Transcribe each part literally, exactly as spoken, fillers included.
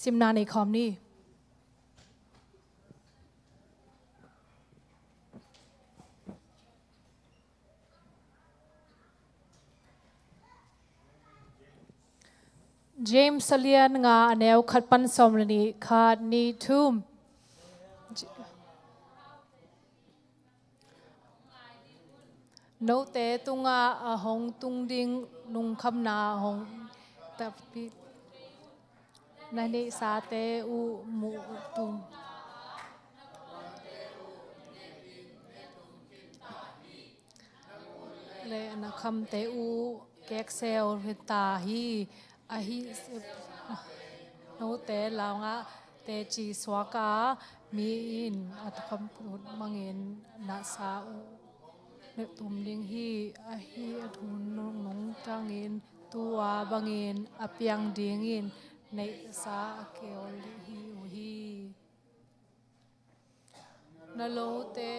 Simna nei khawm ni. James a lian nga, a neu khat pan sawm le nih, khat, nih, thum. Note tungah a hong tung ding lungkhamna hong takpi, na neihsate uh muh tum le na khamte uh kekseu hi ta hi. Ahi, note laungah teci suak a, mi in a tukham put bangin nasa uh tum ding hi. Ahi, a hun nungnung tangin tua bangin a piang dingin neihsa a keu hi uh hi. Na lote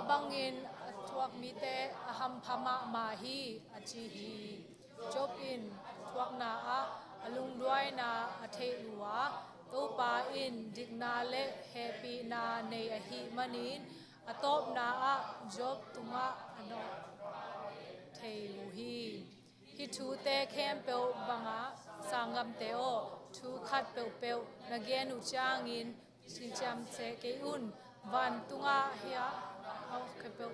bangin a thuak mite a hampha mahmah hi, a ci hi. Job in a thuakna ah a lungduaina a theih uh a, Topa in dikna le hehpihna nei ahih manin a tawpna ah Job tungah a nawh thei uh hi. Hih thute khempeuh bangah, sanggamte aw, thu khat peuhpeuh na gen uh ciangin ciamteh kei un. Vantungah hiah a khempeuh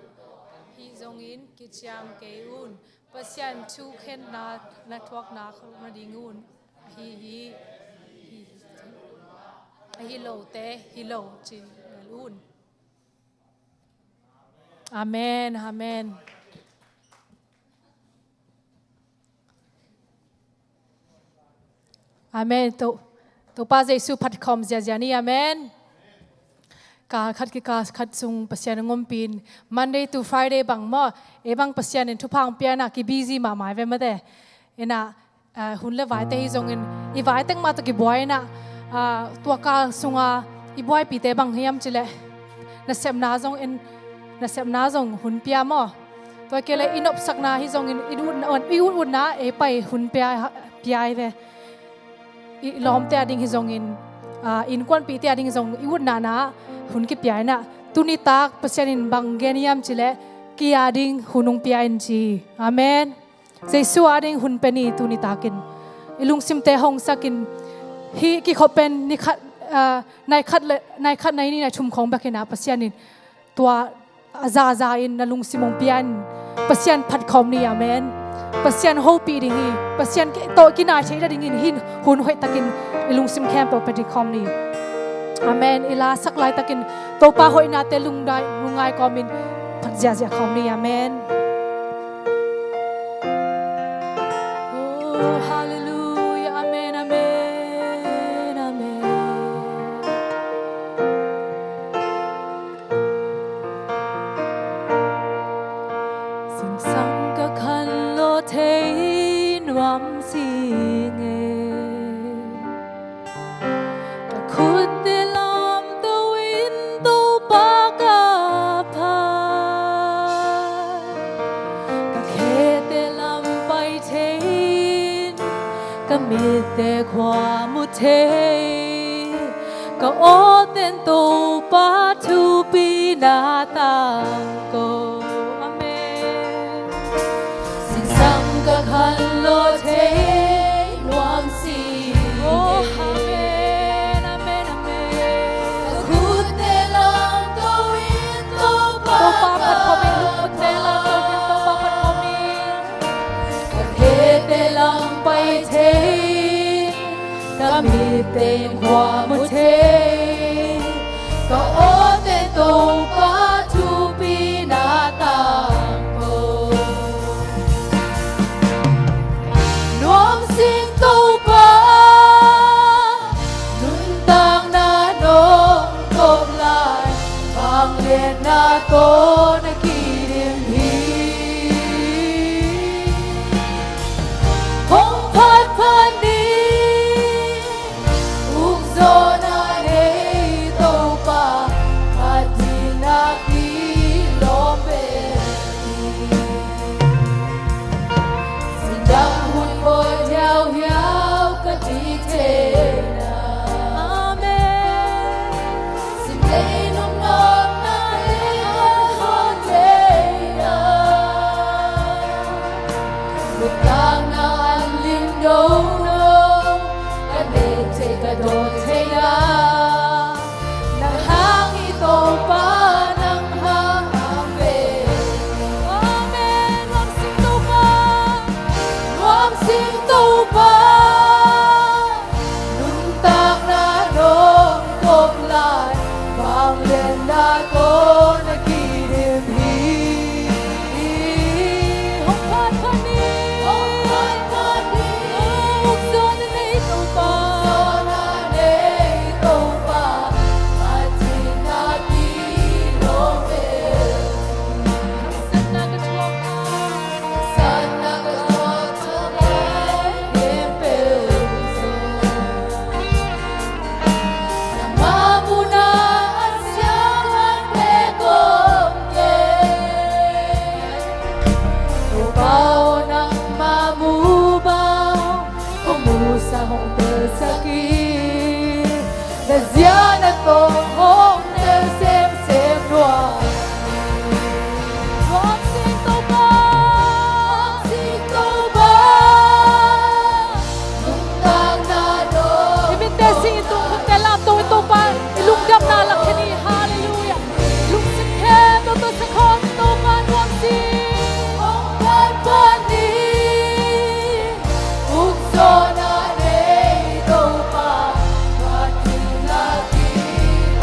hih zongin kiciam kei un. Pasian thukhenna na thuakna khawm nadingun ahi hi. Ahi lote hi lo ci lel un. Amen, amen. Amen. To, Topa Jesu phatkhawm ziazia ni. Amen. Ka khat ki ka khat sung Pasian a ngompi in Monday to Friday bang maw, ei bang Pasian in thupha hong pia na ki busy mahmah ve mate. Ina, ah, hun le vaite hi zongin, i vai teng mah tawh kibuai ina, ah, tua ka sunga i buaipite bang hiam cileh, nasepna zong en, nasepna zong hun pia maw? Tua kei le i nopsakna hi zongin, i ut, i ut utna ei pai hun pia, pia hi ve. I lawmte a ding hi zongin, ah, innkuanpihte a ding hi zong i utna na hun kipia ina. Tuni tak Pasian in bang gen hiam cileh, ki a ding hun hong pia in ci. Amen. Jesu a ding hun pe ni tuni takin. I lungsimte hong sakin, hih kikhop pen ni khat, ah, nai khat le, nai khat nai ni nai thum khawng bek hi na Pasian in tua a zaza in na lungsim hong pia in. Pasian phatkhawm ni. Amen. Pasian hopih ding hi. Pasian ke tawh kinai theih nadingin hih hun hoih takin i lungsim khempeuh pia ding khawm ni. Amen. I la sak laitakin Topa hoihnate lungdai, lungngai kawmin phat ziahziah khawm ni. Amen. Oh, hallelujah. Amen, amen, amen. Ka khanlawh thei nuam sing e. Ka khutte lamto in Topa ka phat. Ka khete lam pai thei in, ka mitte khua mu thei, ka awten Topa thupina tangko. Amen. Singsang ka khanlawh thei nuam sing e. Oh, amen, amen, amen. Ka khutte lamto in Topa ka phat. Topa phat khawm in, khutte lamto in Topa phat khawm in. Ka khete lam pai thei, ka mitte khua mu thei, ka awten Topa thupina tangko. Nuam sing Topa, nuntakna nong kop lai, vangliatna tawh na kidim hi. Hong phatphat ni, ukzawhna nei Topa, phatna kilawm pen hi. Sindang hun bawl hiauhiau ka cih thei na. Amen. Simei nungnawkna ei ka khawl thei na. Nuntakna an lim dodo ka neih thei, ka dawn thei na. Nang hang hi Topa, nang hang hang ve. Amen. Nuam sing Topa, nuam sing Topa. Nuntakna nong kop lai, vangliatna tawh na kidim hi. Hong phatphat ni. Hong phatphat ni. Ukzawhna nei Topa. Ukzawhna nei Topa. Phatna kilawm pen. Satna ka thuak a. Satna ka thuak a. Nangma muhna a siangtho kong gen. Topa aw, nangma muhbang, kong muhsa hong telsak hi. Na zia na tawng hong tel semsem nuam. Nuam sing Topa. Nuam sing Topa. Nuntakna dawng. I mitte sing, i tung, khutte lamto in Topa i lungdamna lakkhiat ni. Halleluiah. Lungsim khempeuh tawh sakhawn Topa nuam sing. Hong phatphat ni. Ukzawhna nei Topa, phatna kilawm.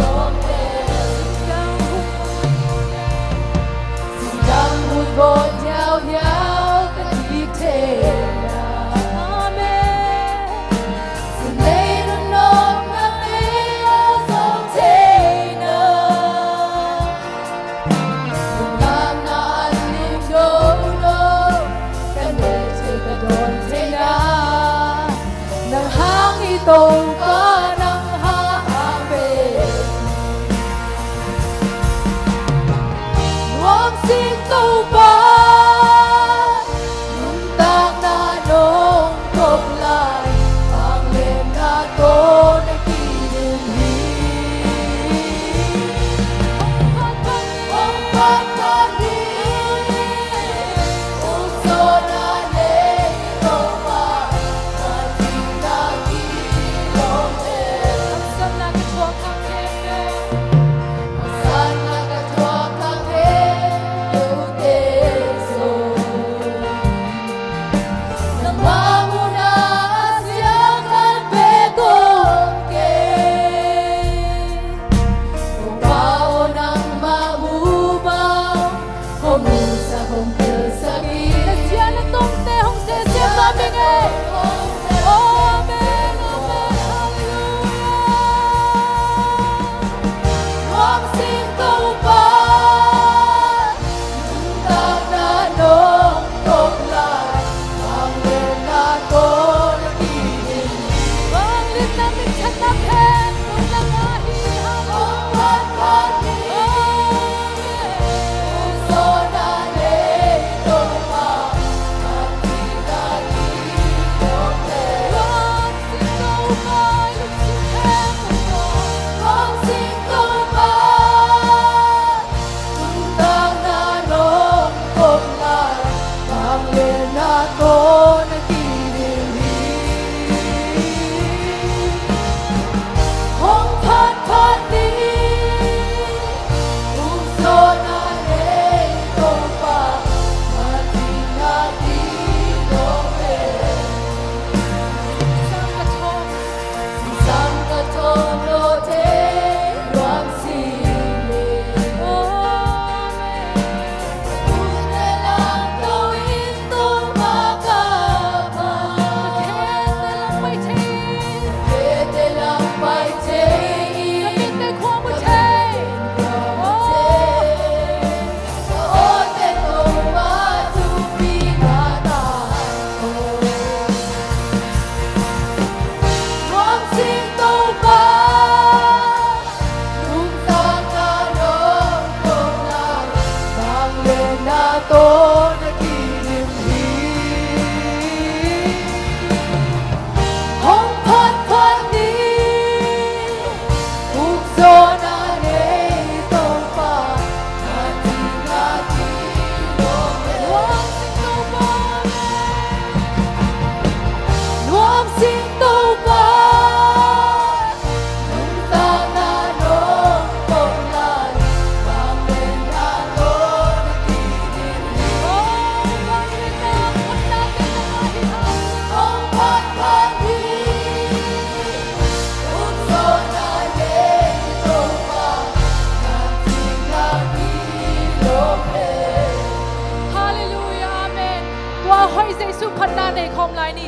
A hoih Jesu phatna nei khawm lai ni.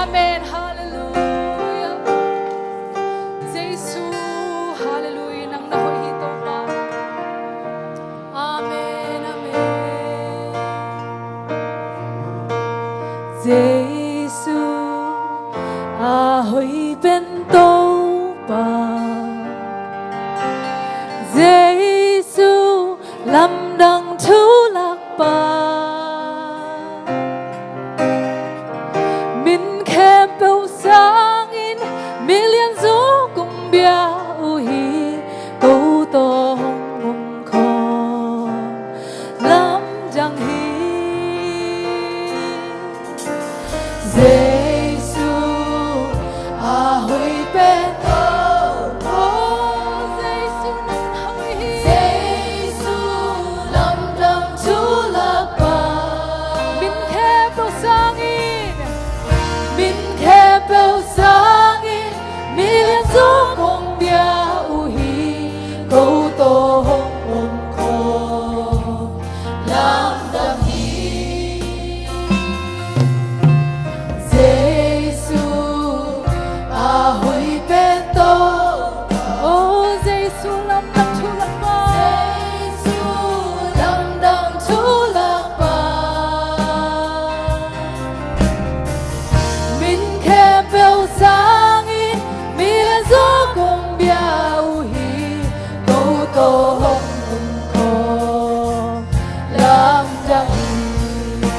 Amen. Halleluia. Jesu, halleluia. Nang na hoih hi Topa. Amen, amen. Jesu a hoih pen Topa, Jesu lamdang thulakpa. Min khempeuh sangin milian zong kong bia uh hi, ko tawh hong om khawm lamdang hi. Jesu a hoih pen Topa, Jesu nang hoih hi. Jesu lamdang thulakpa. Min khempeuh sangin, min khempeuh sangin milian zong kong bia uh hi, ko tawh hong om khawm lamdang hi. Jesu a hoih pen Topa. Oh, Jesu lamdang thulakpa. Jesu lamdang thulakpa. Min khempeuh sangin milian zong kong bia uh hi, ko tawh hong om khawm lamdang hi.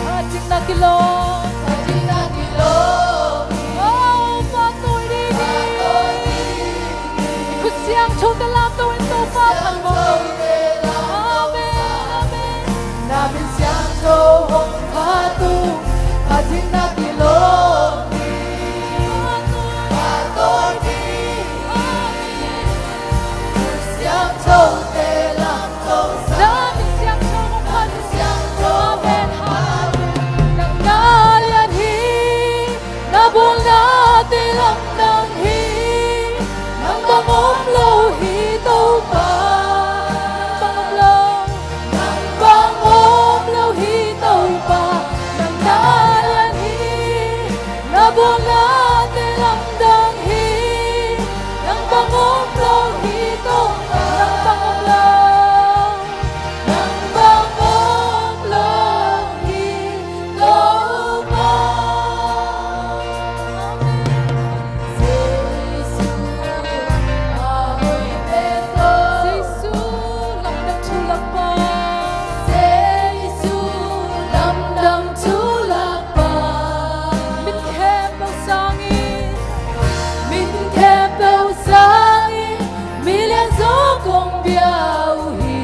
Phat ding na kilawm. Phat ding na kilawm. Oh, pahtawi ding hi. Khut siangthote lamto in Topa phat mawk ni. Amen, amen. Na min siangtho hong phat ung, phat ding na kilawm hi. Pahtawi ding hi. Khut siangthote lamto sa. Na min siangtho hong phat ung. Amen. Nang na lian hi. Na bawlnate lamdang hi. Nang bang om lo hi Topa. Nang bang om lo. Nang bang om lo hi Topa. Nang na lian hi. Na bawlnate lamdang hi. Nang bang om lo hi Topa. Nang bang om lo. Nang bang om lo hi Topa. Jesu a hoih pen Topa. Jesu lamdang thulakpa. Jesu lamdang thulakpa. Min khempeuh sangin, min khempeuh sangin milian zong kong bia uh hi,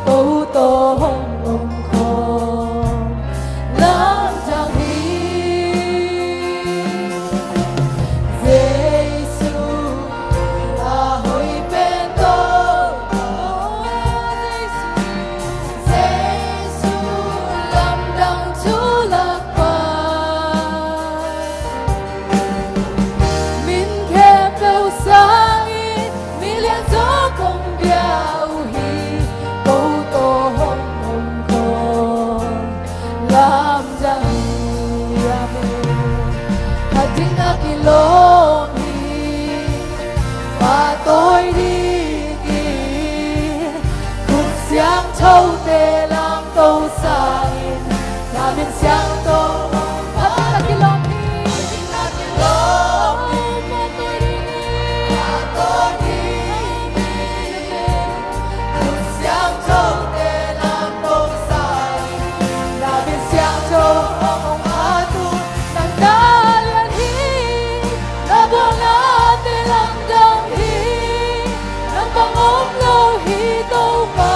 ko tawh hong om khawm lamdang hi. Jesu a hoih pen Topa. Jesu lamdang thulakpa. Min khempeuh sangin milian zong kong bia uh hi, ko tawh hong om khawm lamdang hi. Amen. Phat ding na kilawm hi. Pahtawi ding hi. Khut siangthote lamto sa in. Na min siangtho hong phat ding na kilawm hi. Phat ding na kilawm hi. Pahtawi ding hi. Pahtawi ding hi. Khut siangthote lamto sa in. Na min siangtho hong phat ung. Nang na lian hi. Na bawlnate lamdang hi. Nang bang om lo hi Topa.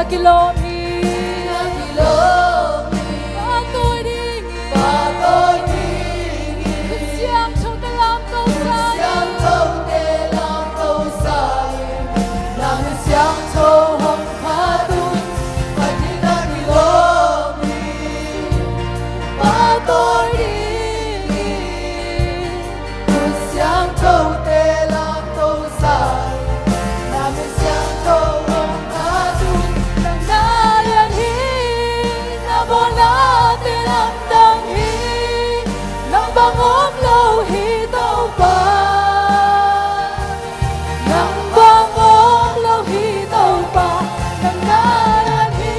kilawm hi. Kilawm hi. Pahtawi ding hi. Pahtawi ding hi. Khut siangthote lamto sa in. Khut siangthote lamto sa in. Na min siangtho hong phat un. Pahtawi ding hi. Kilawm hi. Pahtawi ding hi. Khut siangthote lamto sa in, na min siangtho hong phat un. Nang na lian hi, na bawlnate lamdang hi, nang bang om lo hi Topa. Nang bang om lo hi Topa, nang na lian hi,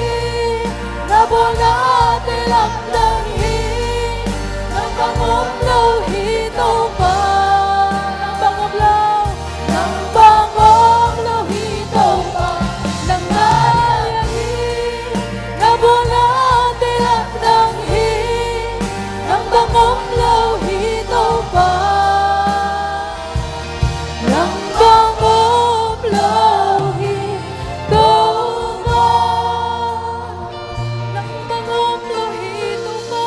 na bawlnate lamdang hi, nang bang om lo hi Topa. Nang bang om lo, nang bang om lo hi Topa, nang na lian hi, na bawlnate lamdang hi, nang bang om lo hi Topa. Nang bang om lo hi Topa. Nang bang om lo hi Topa.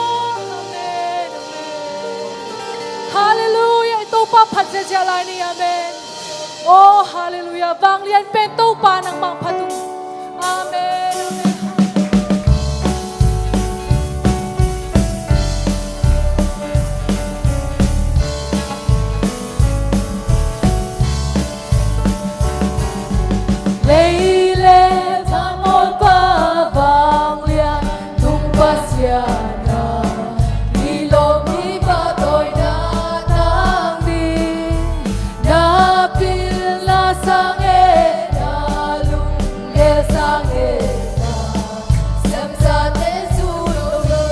Amen, amen. Halleluiah. I Topa phat ziahziah lai ni. Amen. Oh, halleluiah. Vanglian pen Topa nangmah phat un. Amen, amen. Lei le van Bawipa vanglian tung Pasian a, i lawm i pahtawina tang ding, na pilna sang e, na lunggel sang e, na siamsate su lo lo.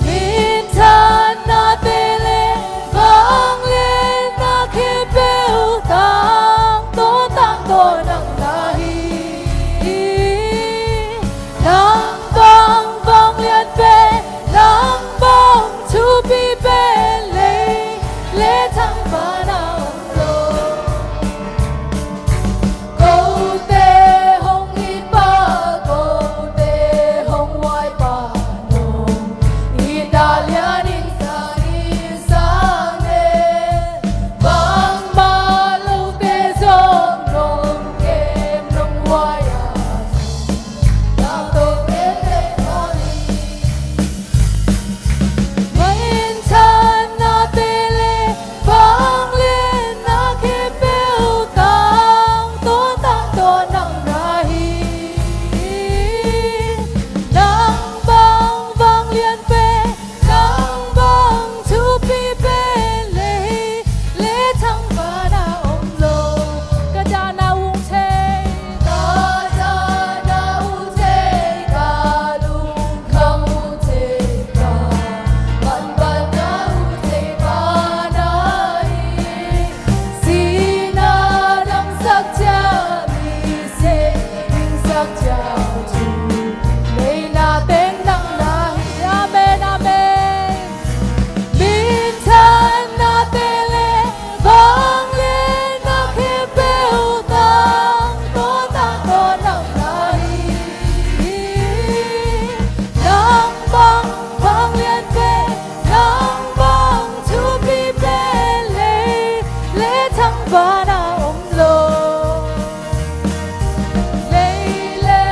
Minthanna te le vanglianna khempeuh tangtawn, tangtawn nang na hi. Nang bang vanglian pen, nang bang thupi pen lei le thangpaih na om lo. Kote hong it pah, kote hong huai pah nong it a, lian in sang in sang leh, bangmah lote zong nong kem nong huai a, na to tete mawh hi. Minthanna te le vanglianna khempeuh tangtawn, tangtawn nang na hi. Nang bang vanglian pen, nang bang thupi pen lei le thangpaih na om lo. Ka dahna uh hong thei, ka dahna uh hong thei, ka lung kham uh thei, ka banbanna uh thei pa na hi. Sihna damsak ciang, misi dingsak ciang, thuneihna teng nang na hi. Amen, amen. Minthanna te le vanglianna khempeuh tangtawn, tangtawn nang na hi. Nang bang vanglian pen, nang bang thupi pen lei le thangpaih na om lo. Lei le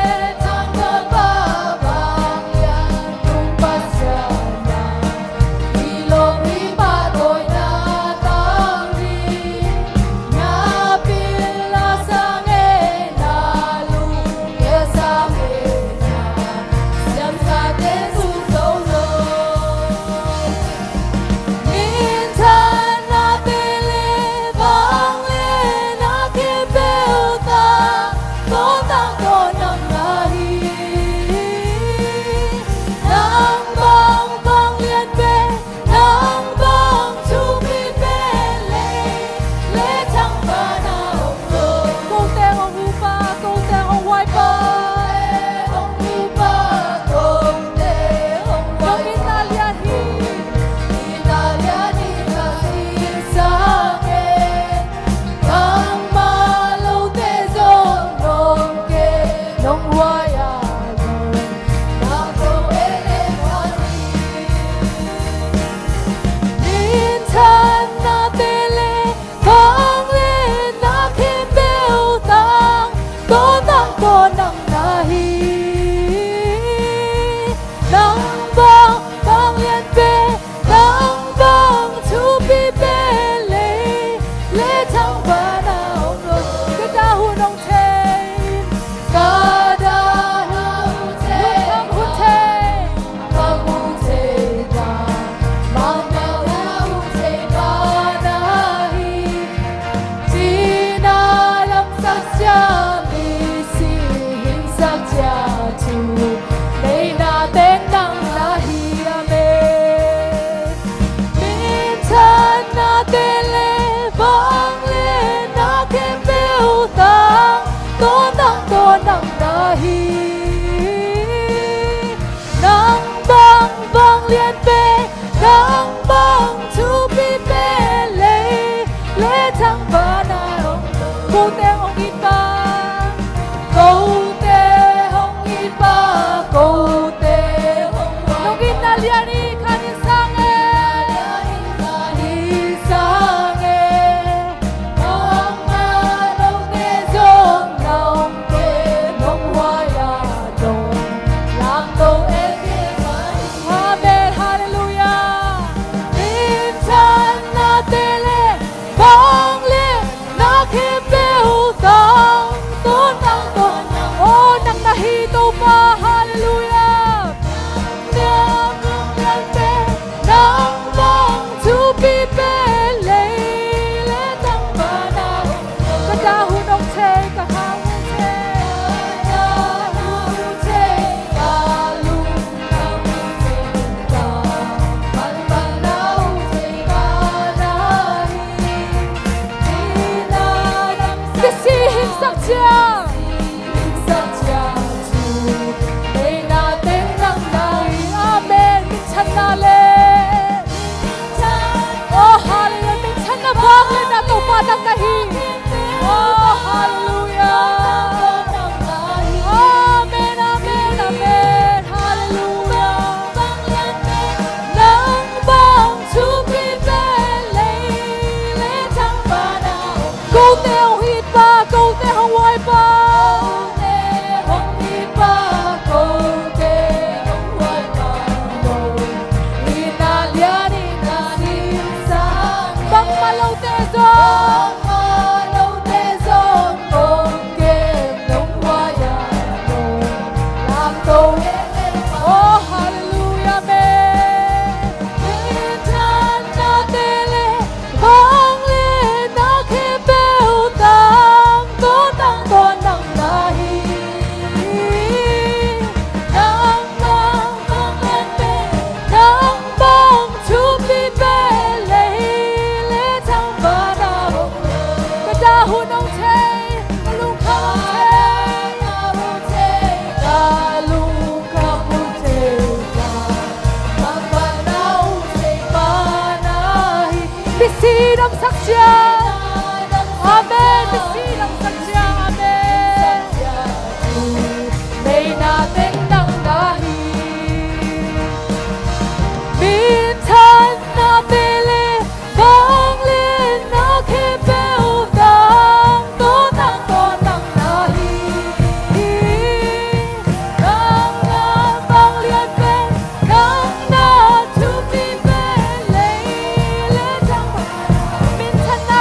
na hi. Nang bang vanglian pen, nang bang thupi pen lei le thangpaihna om lo. Ka dah hun hong thei, ka dah hun hong thei, ka dah hun hong thei, ka dah hun hong thei, ka dah hun hong thei, ka dah hun hong thei, ka dah hi. Cina lamsak cia, misi hingsak cia, thu neihna teng nang na hi. Amen. Minthanna te le vanglianna khempeuh tangtawn, tangtawn nang na hi. Nang bang vanglian pen, nang bang thupi pen lei le thangpaihna om. Kote hong it pa, kote hong it pa, kote hong it pa. Nong itna lian hi, khan in sang e, khan in sang e. Amen. Halleluiah. Minthanna te le vanglianna khempeuh tangtawn, tangtawn. Oh, nang na hi Topa. Halleluiah. Nang bang thupi pen lei le thangpaihna om. Ka dah hun hong thei, ka dah hun hong thei, ka dah hun hong thei, ka lungkham hun thei, ka manphatna hun thei, ka na hi. Misi hingsak cia, hingsak cia, thu neihna teng nang na hi. Amen. Minthanna le, oh, halleluiah. Minthanna vanglianna Topa nang na hi. Oh, halleluiah. Amen, amen, amen. Halleluiah. Nang bang thupi pen lei le thangpaihna om. Kote hong it pa, kote hong huai pa, kote hong it pa, kote hong huai pa. Itna lian, itna lian sang e. Bangmah lote zong, bangmah lote zong, kong kem nong huai a, nong lamto e. Oh, halleluiah, amen. Minthanna te le vanglianna khempeuh tangtawn, tangtawn nang na hi. Nang bang vanglian pen, nang bang thupi pen lei le thangpaihna om. Ka dah hun hong thei, ka lungkham hun thei, ka lungkham hun thei, ka manphatna hun thei, ka na hi. Misi damsak cia. Amen. Misi damsak cia. Amen. Neihna teng nang na hi. Minthanna te le vanglianna khempeuh tangtawn, tangtawn nang na hi. Nang na vanglian pen, nang na thupi pen lei le thangpaihna. Minthanna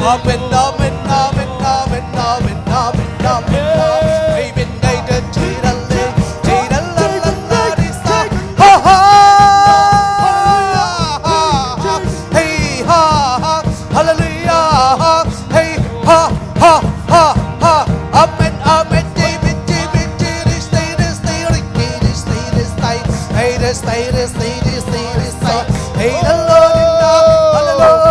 Amen, amen, amen, amen, amen, amen, amen, amen. Hey, ben, hey, da, chi, da, le, chi, da, la, la, la, di, sa. Ha, ha. Hey, ha, ha. Hallelujah. Hey, ha, ha, ha, ha. Amen, amen. Chi, ben, chi, ben, chi, di, stay, di, stay, di, stay, di, stay. Hey, di, stay, di, stay, di, stay, di, stay. Hey, the Lord is now. Hallelujah.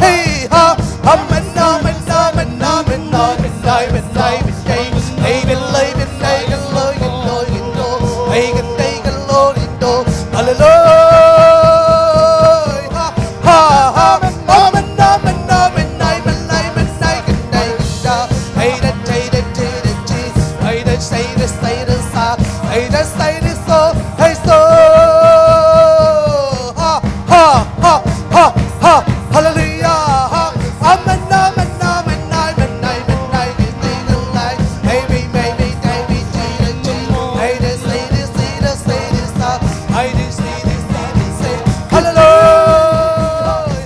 Hey, ha. Amen, amen, amen, amen, amen, amen, amen. Hey, ben, hey, ben, hey, ben, lo, ben, lo, ben, lo. Hey, ben, hey, ben, lo, ben, lo. Hallelujah. Ha, ha. Amen, amen, amen, amen, amen, amen, amen, amen. Hey, da, hey, da, chi, da, chi. Hey, da, say, da, say, da, sa. Hey, da, say, da, so. Hey, so. Ha, ha, ha, ha, ha. Hallelujah. Ha. Amen, amen, amen, amen, amen, amen, amen. Hey, baby, baby, baby, chi, da, chi. Hey, da, say, da, say, da, say, da, sa. Hey, da, say, da, say, da, say. Hallelujah.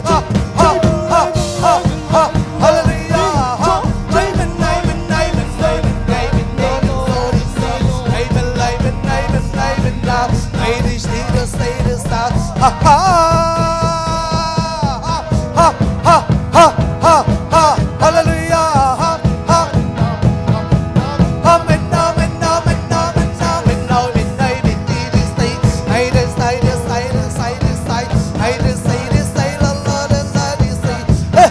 Ha, ha, ha, ha, ha. Hallelujah. Ha. Amen, amen, amen, amen, amen, amen. Hey, da, say, da, say, da, say, da, sa. Ha, ha. Ha, ha, ha, ha, ha. Hallelujah. Ha, ha. Amen, amen, amen, amen, amen, amen, amen, amen. Hey, this, hey, this, hey, this, hey, this, hey. Hey, this, hey, this, hey, la, la, this, hey, this, hey. Hey,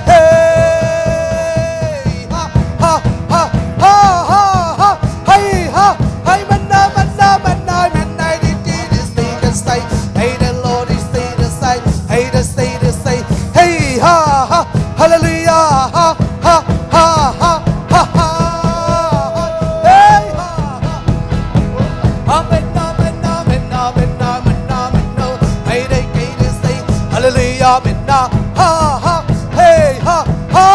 hey. Ha, ha, ha, ha, ha, ha. Hey, ha. Hey, manna, manna, manna, manna, di, di, di, stay, di, stay. Hey, the Lord is stay, di, stay. Hey, the stay, di, stay. Hey, ha, ha. Hallelujah. Ha, ha, ha, ha, ha, ha. Hey, ha, ha. Amen, amen, amen, amen, amen, amen, oh. Hey, they, they, they say, hallelujah, amen, ah, ha, ha, hey, ha, ha,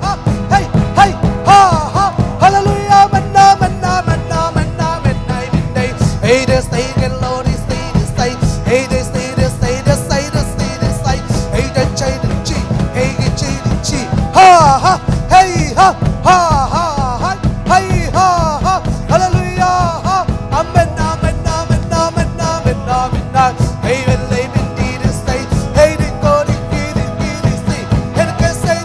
ha, hey, hey, ha, ha, hallelujah, amen, amen, amen, amen, amen, amen, hey, hey, they say, the Lord is, they, they say, hey, they say, they say, they say, they say, they say, hey, they say, they say, hey, they say, they say, ha, ha, hey, ha, ha, ha, ha. Hey, ha, ha, hallelujah, ha. Amen, amen, amen, amen, amen, amen, amen. Hey, well, hey, been did this day. Hey, did go, did, did, did, did, did, see. Hey, the can say,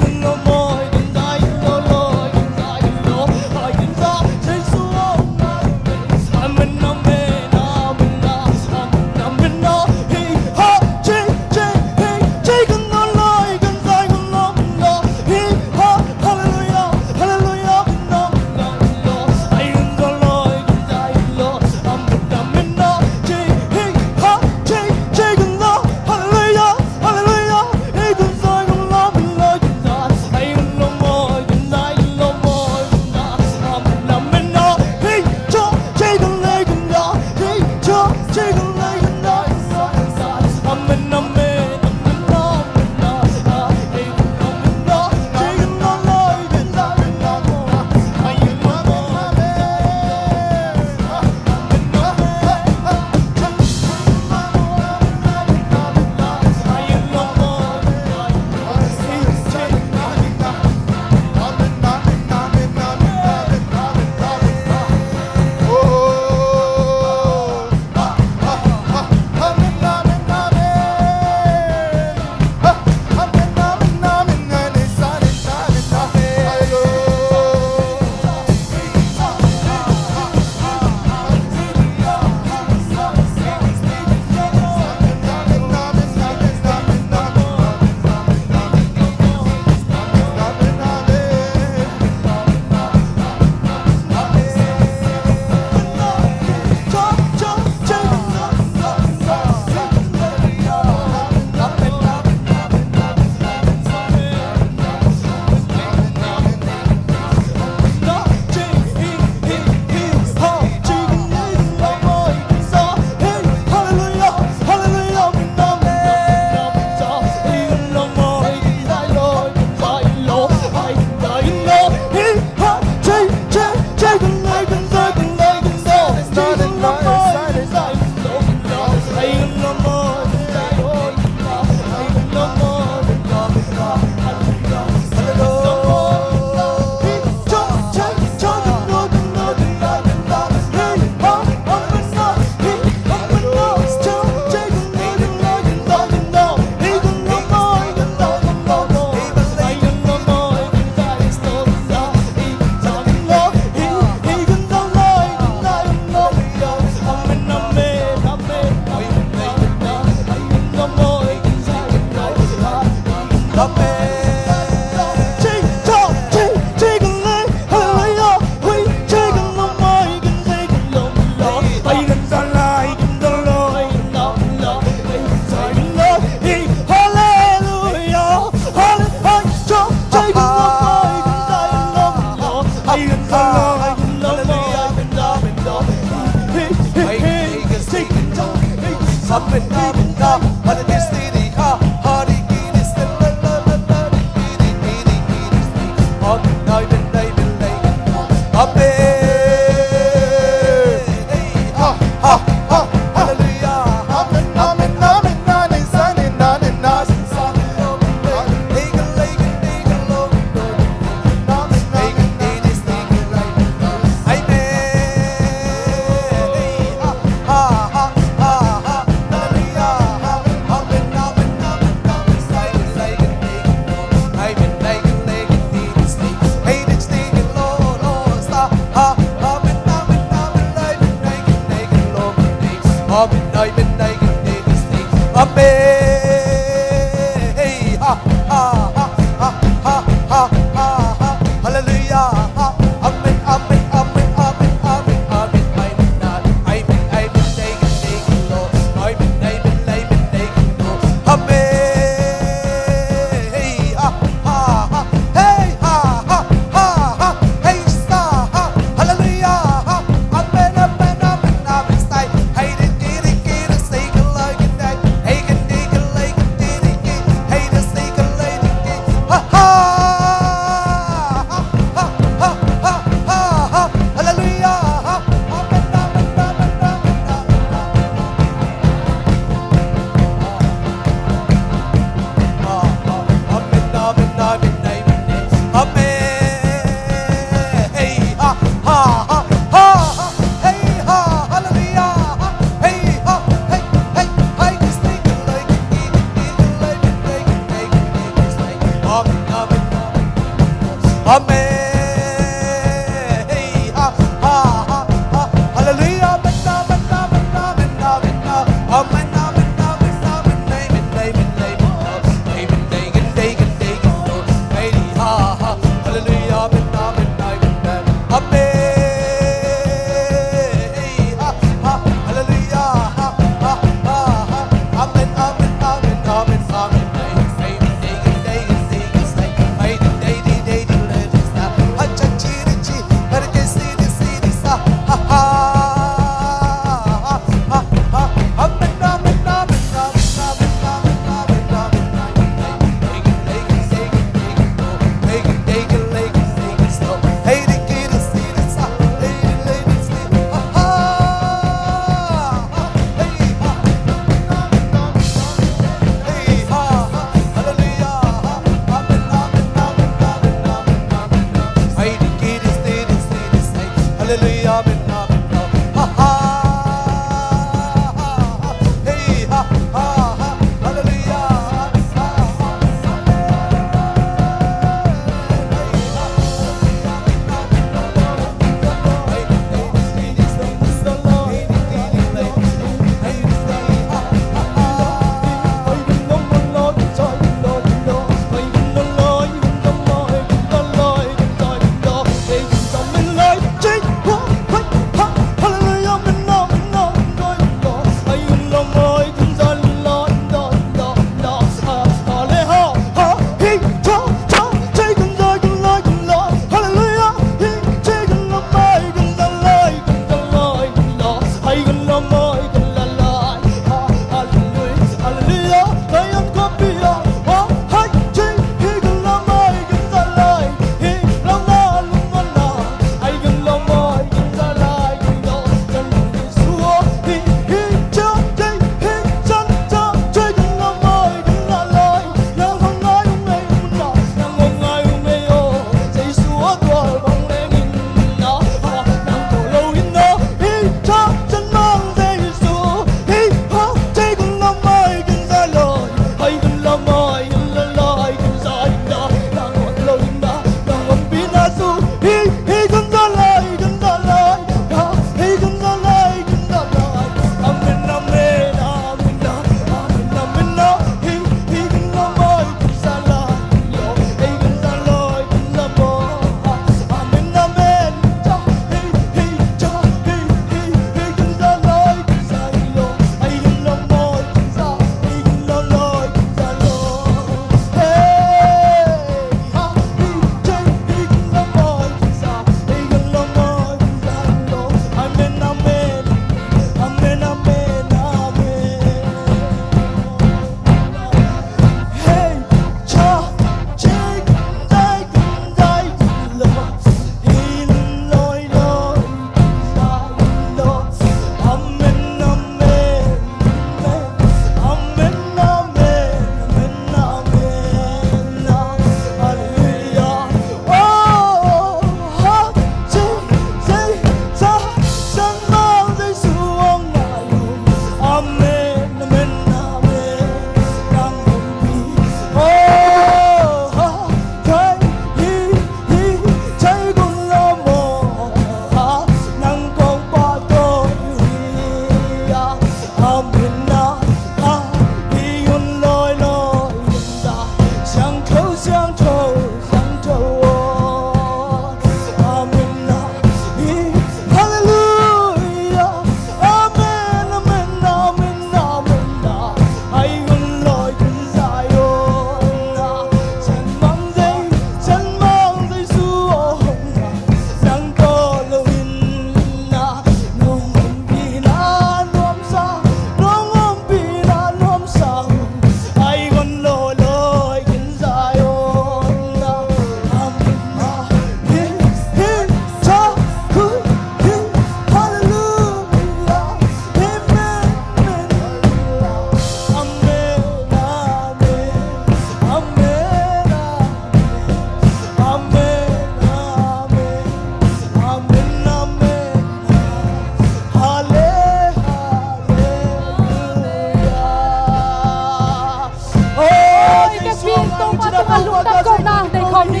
Tangah lungdam kohna nei khawm ni.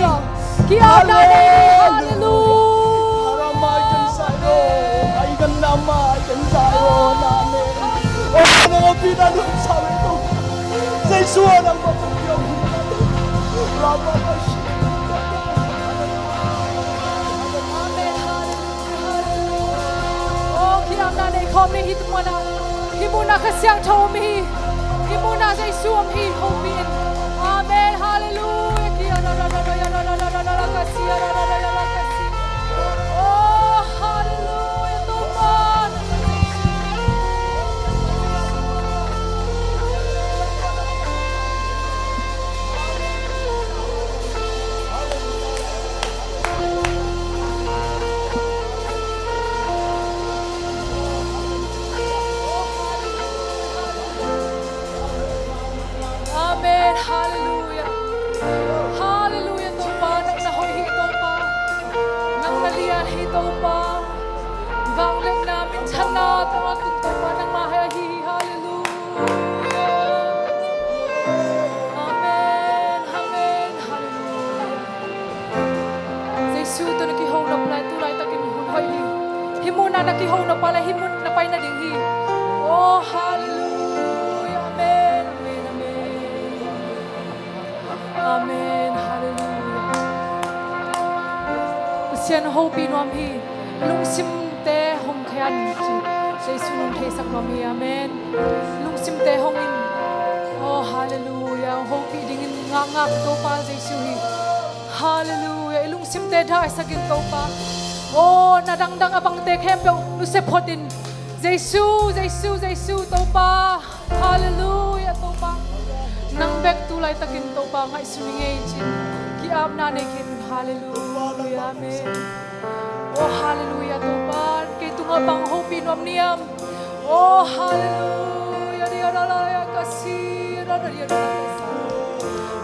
Ki-apna nei. Halleluia. Amen. Halleluia. Oh, ki-apna nei khawm ni. Hih munah, hih munah Kha Siangtho om hi. Hih munah Jesu om hi, hopih in. Amen. Halleluia. Oh, halleluia. Topa. Amen. Halleluia. Halleluia. Topa, nang na hoih hi Topa. Nang na lian hi Topa. Vangliatna, minthanna tawh a tung Topa nangmah hi ahi hi. Halleluia. Amen. Amen. Halleluia. Jesu tawh na kiho nop lai, tu laitakin hun hoih hi. Hih munah na kiho nop lai, hih mun na pai nading hi. Oh, halleluia. Amen, amen, amen. Amen, halleluia. Pasian hopih nuam hi. Lungsimte hong khia in ci Jesu nong theisak nuam hi. Amen. Lungsimte hong in. Oh, halleluia. Hopih dingin ngakngak Topa Jesu hi. Halleluia. I lungsimte daisak in Topa. Oh, na dangdang a bangte khempeuh nusia phot in. Jesu, Jesu, Jesu, Topa. Halleluia, Topa. Nang bek tu laitakin Topa ngaihsun i ngei cin. Ki-apna nei khin. Halleluia, amen. Oh, halleluia, Topa. Kei tungah bang hopih nuam niam. Oh, halleluia.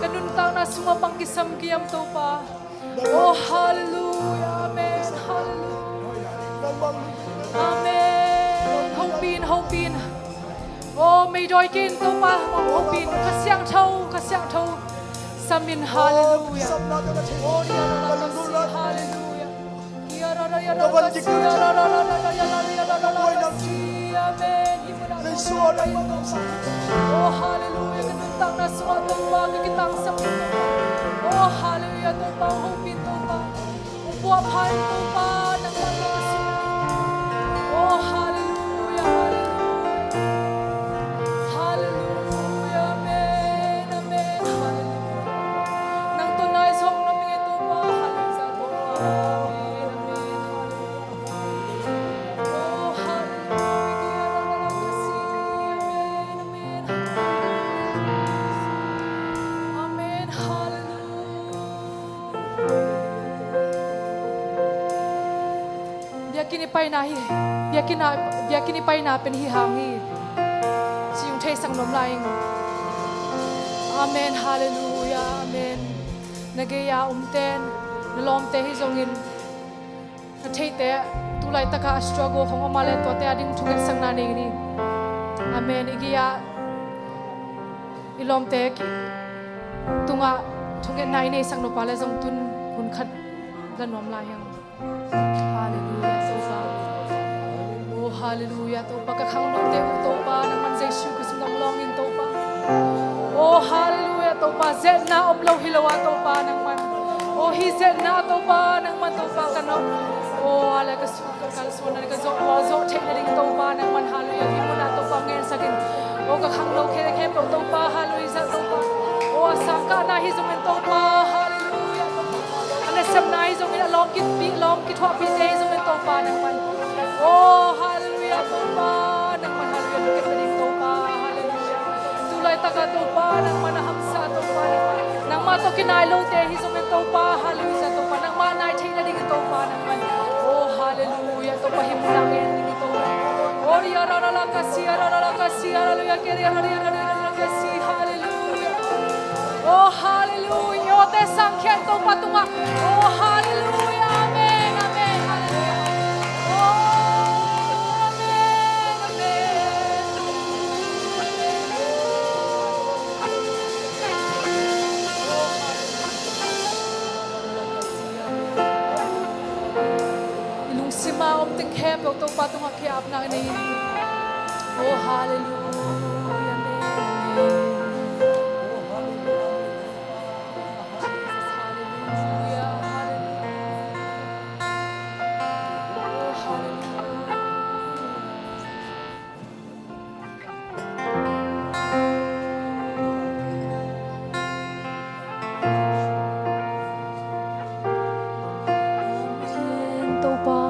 Ka nuntakna sungah bang kisam kiam Topa. Oh, halleluia. Amen. Halleluia. Amen. Hopih in, hopih in. Oh, meidawi kei in Topa, hopih in. Kha Siangtho, Kha Siangtho. Sam in, halleluia. Oh, halleluia. Amen. Oh, halleluia. Ka nuntakna sungah Topa, ka kitangsam Topa. Oh, halleluia. Topa, hopih Topa. Puah phan Topa, nangmah ka sungah. Oh, halleluia, halleluia. Halleluia, amen, amen, halleluia. Nang tawh nai zawk na mi Topa, halleluia, Topa. Amen, amen, halleluia. Oh, halleluia. Amen, amen. Amen, halleluia. Biakinn i paina hi, biakinn a, biakinn i paina pen hi hang hi. Ci hong theisak nuam lai ing. Amen, halleluia, amen. Na gei-a omte, na lawmte hi zongin, na theite, tu laitaka a struggle khong om a leh tuate ading thungetsakna nei ni. Amen. I gei-a i lawmte ki tungah thungetna i neisak nop a leh zong tun hun khat la nuam lai hi hang. Halleluia, Topa. Oh, halleluia, Topa. Ka khangnote uh, Topa, nangman Jesu Khrist nong lawng in, Topa. Oh, halleluia, Topa. Zetna om lo hi lo a, Topa, nangman. Oh, hih zetna, Topa, nangman, Topa, ka nong. Oh, ala ka su- Ka kalsuanna ka zawh, ka zawh theih nading Topa nangman, halleluia. Hih munah Topa ngensak in. Oh, ka khangno khempeuh Topa, halleluia, Topa. Oh, a sangkahna hi zongin Topa, halleluia. A nasepna hi zongin, a lawm kipih, lawm kithuahpihte hi zongin Topa nangman. Oh, halleluia, Topa nangman, halleluia. Lungkip nading Topa, halleluia. Tu laitaka Topa nangman, a hamsa Topa nangman. Nangmah tawh kinai lote hi zongin Topa, halleluia, Topa. Nangmah nai theih nading Topa nangman. Oh, halleluia. Topa, hih munah ngen ding hi Topa. Oh, ya ra ra la ka si, ya ra ra la ka si, halleluia, ke ya ra ra ya ra ra la ka si, halleluia. Oh, halleluia. Awte sangkhia in Topa tungah. Oh, halleluia. Amen, amen, halleluia. Oh, amen, amen. Oh, Khempeuh Topa tungah khe apna nei in. Oh, hallelujah, amen, amen. Hallelujah, hallelujah. Oh, hallelujah. Amen. Topa,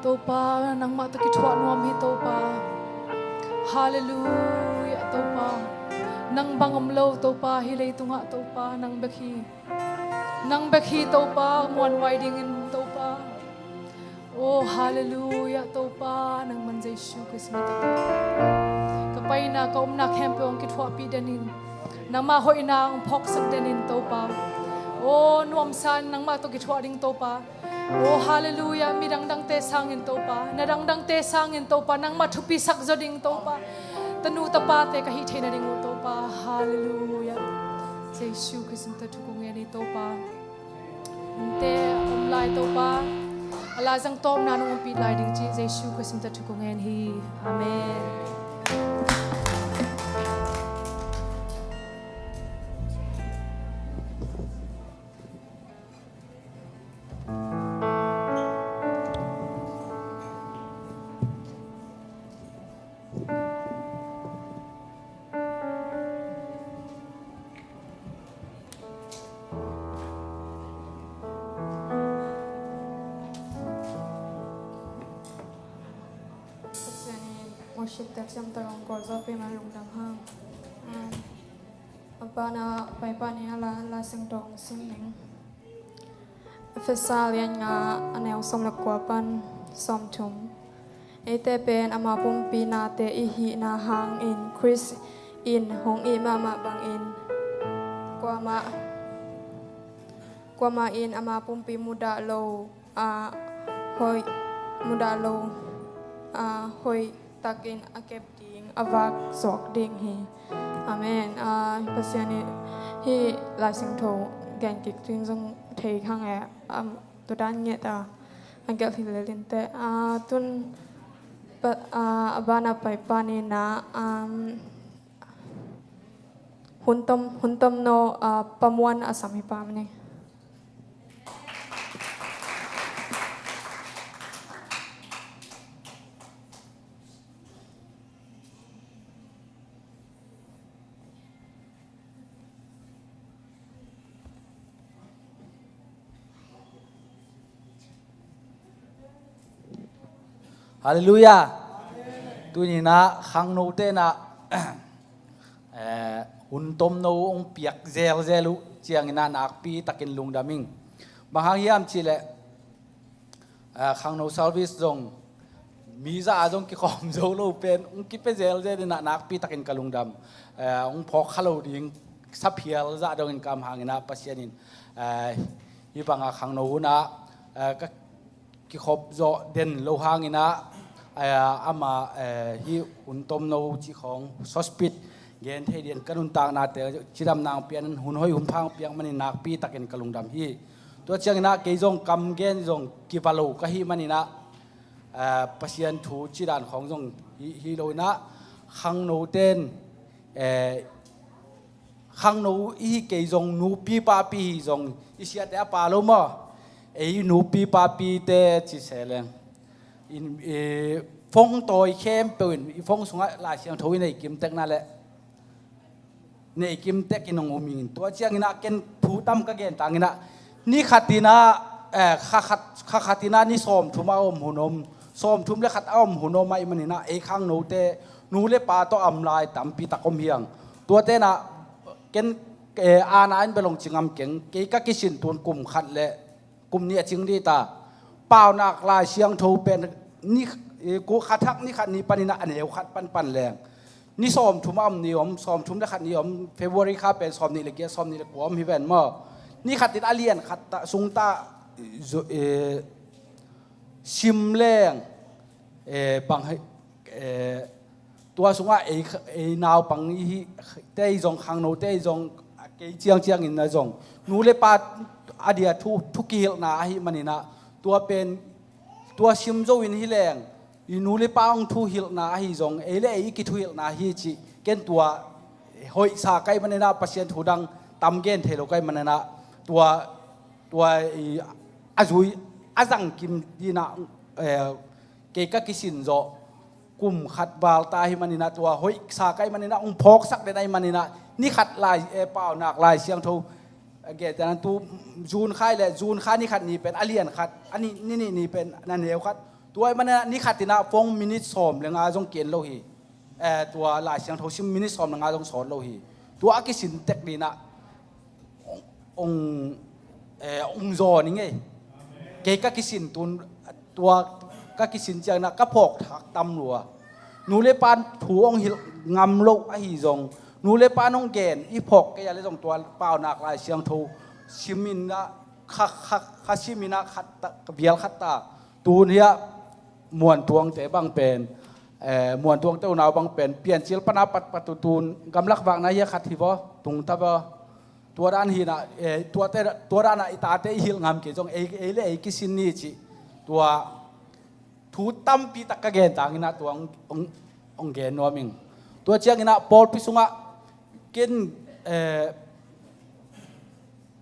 Topa, nangmah tawh kithuah nuam hi Topa. Hallelujah, Topa. Nang bang om lo Topa, hih leitungah Topa, nang bek hi. Nang bek hi Topa, muanhuai dingin Topa. Oh, hallelujah, Topa, nangman Jesu Khrist min tawh Topa. Ka paina, ka omna khempeuh hong kithuahpih den in. Nangmah hoihna hong phawksak den in Topa. Oh, nuamsa in nangmah tawh kithuah ding Topa. Oh, hallelujah, mi dangdangte sangin Topa. Na dangdangte sangin Topa. Nangmah thupi sak zaw ding Topa. Tanu tapate ka hih theihna ding uh Topa. Hallelujah. Jesu Khrist min tawh thu kong ngen hi Topa. Innte a om lai Topa, a la zang tawpna nong ompih lai ding cih Jesu Khrist min tawh thu kong ngen hi. Amen. Pasian in worship team siamte hong kawl zawh peuhmah lungdam hang. Um, a banah Pai Pa ni a la, Lai Siangtho hong sim ning. Efesa lian nga a neu sawm le kua pan sawmthum. Eite pen ama pumpi nate i hihna hangin Khrist in hong ih mahmah bangin kuamah, kuamah in ama pumpi mudah lo a hoih, mudah lo a hoih takin a kep ding, a vak zuak ding hi. Amen. A, Pasian i hih Lai Siangtho gen kik ding zong thei hang e, am, tutan nget a, a gelh hi lelin te. A, tun pa, a, a banah Pai Pa ni na, am, hun tom, hun tom no, a, Pa Muan a sam hi pah ni. Halleluiah. Tuni in ah khangno te in ah, eh, hun tomno hong piak zelzel uh ciangin ah nakpi takin lungdam ing. Bang hang hiam cih leh, eh, khangno service zong mi zah a zong kikhawm zo lo pen hong kipia zelzel in ah nakpi takin ka lungdam. Eh, hong phawk kha lo ding saphial zah dongin ka om hangin ah Pasian in, eh, hih bang a khangno hun ah, eh, ka kikhop zawh den lo hangin ah, eh, amah, eh, hih hun tomno cih khawng sawspit gen thei dingin ka nuntaknate cidam nang pia in, hun hoih hun pha hong piak manin nakpi takin ka lungdam hi. Tua ciangin ah kei zong kam gen zong kiva lo ka hih manin ah, eh, Pasian thu cih dan khawng zong hi, hi lo in ah khangno ten, eh, khangno i hi kei zong, nupi papi hi zong, i siate a pa lo maw? Ei nupi papite ci se leng, in, i phone tawi khempeuh in, i phone sungah Lai Siangtho i nei kimtek na leh, nei kimtek in hong um ing. Tua ciangin ah ken thu tam ka gen tangin ah, ni khat in ah, eh, kha khat, kha khat in ah ni sawmthum a om hun om, sawmthum le khat a om hun om ahih manin ah ei khangnote nu le pa tawh a om lai tampi tak om hi hang. Tuate in ah ken, eh, aana in bel hong ci ngam keng, kei ka kisin tun kum khat le kum nih a cing dih ta. Paunak Lai Siangtho pen ni, eh, ku kha thak ni khat ni panin ah a neu khat panpan leng, ni sawmthum a om ni om, sawmthum le khat ni om, February kha pen sawmnih le giat, sawmnih le kua om hi ven maw? Ni khat in a lian khat ta, sung ta, zu-, eh, sim leng, eh, bang hei, eh, tua sungah ei, ei naupang i hi, te i zong, khangnote i zong, kei ciangciangin na zong, nu le pa a dia thu, thu kihilhna ahih manin ah, Tua pen, tua sim zo in hi leng, i nu le pa hong thuhilhna ahi zong, ei le ei i kithuhilhna hi cih, ken tua hoihsa ka hih maninah Pasian thu dang tam gen thei lo ka hih maninah, tua, tua i, a zui, a zangkim dinah, eh, kei ka kisin zawh, kum khat val ta hi maninah, tua hoihsa ka hih maninah, hong phawksak den ahih maninah, ni khat lai, eh, Paunak Lai Siangtho, eh, gen tenan tu, June kha le, June kha ni khat ni pen, a lian khat, a ni, ni nih ni pen, na neu khat. Tua ahih maninah, ni khat inah, phone minute sawm le nga zong ki-en lo hi. Eh, tua Lai Siangtho sim minute sawm le nga zong sawt lo hi. Tua a kisin tek dinah, hong, hong, eh, hong zaw ni ngei. Kei ka kisin tun, tua ka kisin cianginah ka phawk thak tam lua. Nu le pa thu hong hilh ngam lo ahi zong, nu le pa hong gen i phawk kei a le zong tua Paunak Lai Siangtho siminah kha, kha, kha siminah khat ta, vial khat ta. Tun hiah Muantuangte bang pen, eh, Muantuangte unau bang pen Piancil pana patpat uh tun gamlak vakna hiah khat hi vaw, tung ta vaw. Tua dan hinah, eh, tuate, tua danah i tate i hilh ngam kei zong ei, ei le ei kisin ni cih. Tua thu tampi tak ka gen tanginah tua hong, hong, hong gen nuam ing. Tua cianginah pawlpi sungah ken, eh,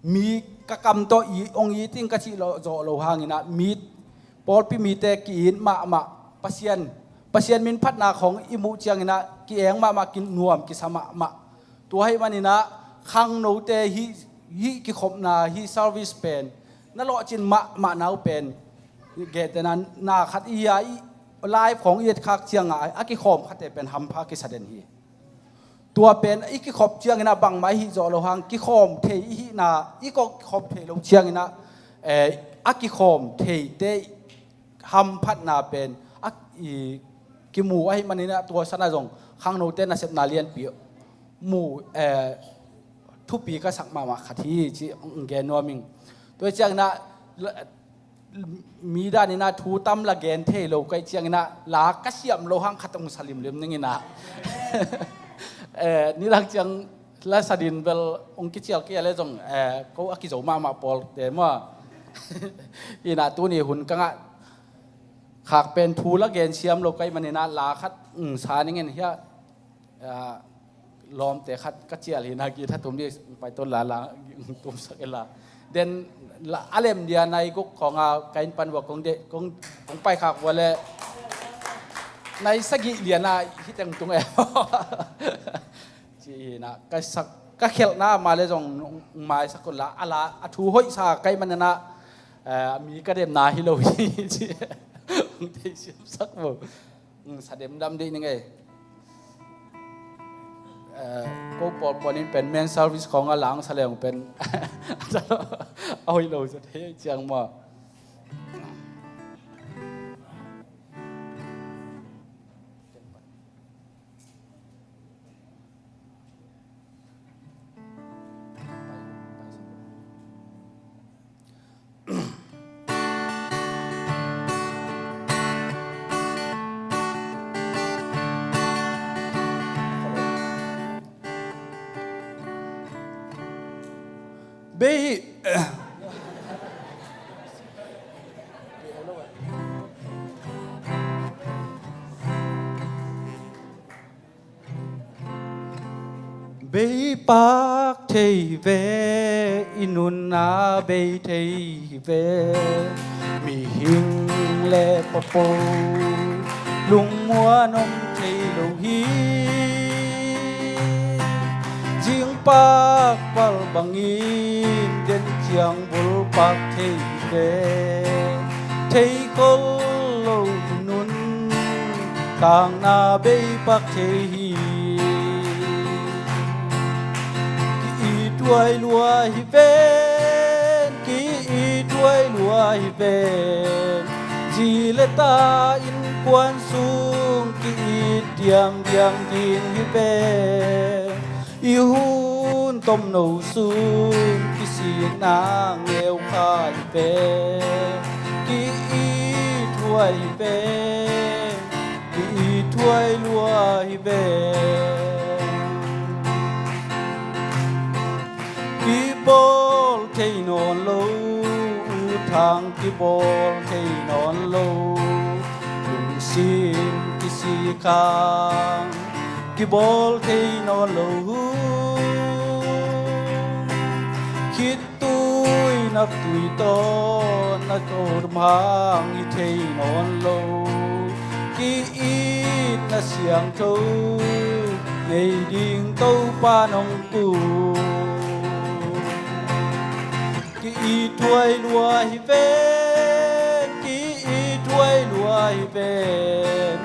mi ka kam tawh i, hong it ing ka cih lo, zawh lo hanginah mi, pawlpi mite ki-it mahmah, Pasian, Pasian min phatna khawng i muh cianginah ki-eng mahmah, kinuam kisa mahmah. Tua ahih maninah khangnote hih, hih kikhopna, hih service pen na lawhcin mahmah nau pen, gen tenan na khat i a i live khawng i etkhak ciangah a kikhawm khate pen hampha kisa den hi. Tua pen i kikhop cianginah bangmah i hih zawh lo hang, kikhawm thei i hihna, i kawh kikhawm thei lo cianginah, eh, a kikhawm theite hamphatna pen a, i, kimu ahih maninah tua sanah zong khangnote nasepna lianpi mu, eh, thupi ka sak mahmah khat hi ci hong gen nuam ing. Tua cianginah la, mi daninah thu tam la gen thei lo ka hih cianginah la ka siam lo hang khat hong sa limlim ninginah, eh, nidang ciang la sa din bel hong kicial kei a le zong, eh, ko a kizo mahmah pawlte maw. Inah tuni hun ka ngah khak pen thu la gen siam lo ka hih maninah la khat, mm, sa ningen hiah, ah, lawmte khat ka cial hinah, guitar tum dih, pai ton la la, tumsak e la. Den la a lem dia nai guk khawngah ka inn pan vua kong deh, kong, kong pai khak vua le nai sagih lianah hih teng tung e. Ci hinah ka sak, ka khelhna mah le zong maisak un la, a la, a thu hoihsa ka hih maninah, eh, mi ka demna hi lo hi ci. Hong theisiamsak vo. Sa demdam dih ning ei. Eh, ko pawlpawl in pen men service khawngah la hong sa leng pen a hoih lo sa thei ciang maw. Bei, bei pak thei hi ve, i nunna bei thei hi ve. Mihing le papo lungmuan om thei lo hi. Zing pak pal bangin den ciang bul pak thei hi ve. Thei khol lo i nun tangna bei pak thei hi. Ki-it huai lua hi ven, ki-it huai lua hi ven. Zi le ta innkuan sung ki-it diamdiam ding hi ven. I hun tomno sung kisitna ngeu kha hi ven. Ki-it huai hi ven, ki-it huai lua hi ven. Kibawl thei nawn lo ut khang kibawl thei nawn lo, lungsim kisik khang kibawl thei nawn lo. Khitui naptui tawh na kawm hang hi thei nawn lo, ki-itna siangtho nei ding Topa nong puk. Ki-it thuai lua hi ven, ki-it thuai lua hi ven.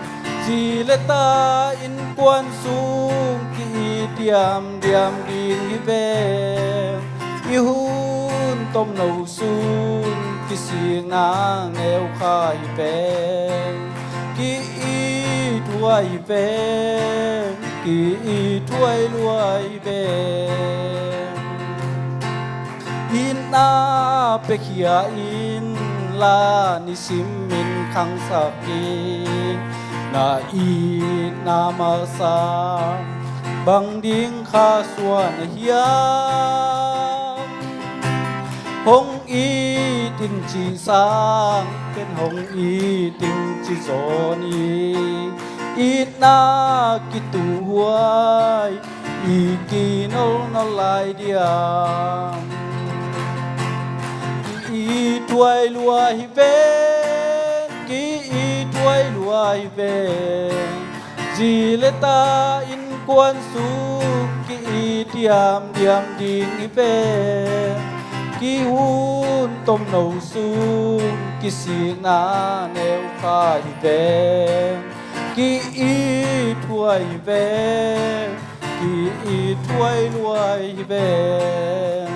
Zi le ta innkuan sung ki-it diamdiam ding hi ven. I hun tomno sung kisikna neu kha hi ven. Ki-it thuai hi ven, ki-it thuai lua hi ven. Itna piakhia in la, nisim in khangsak in. Na itna masa bang ding kha suan a hiam? Hong it in cih sang ken hong it in ci zaw ni. Itna kituhhuai i kinolnol lai diam? Ki-it thuai lua hi ven, ki-it thuai lua hi ven. Zi le ta innkuan sung ki-it diamdiam ding hi ven. Ki hun tomno sung kisikna neu kha hi ven. Ki-it thuai hi ven, ki-it thuai lua hi ven.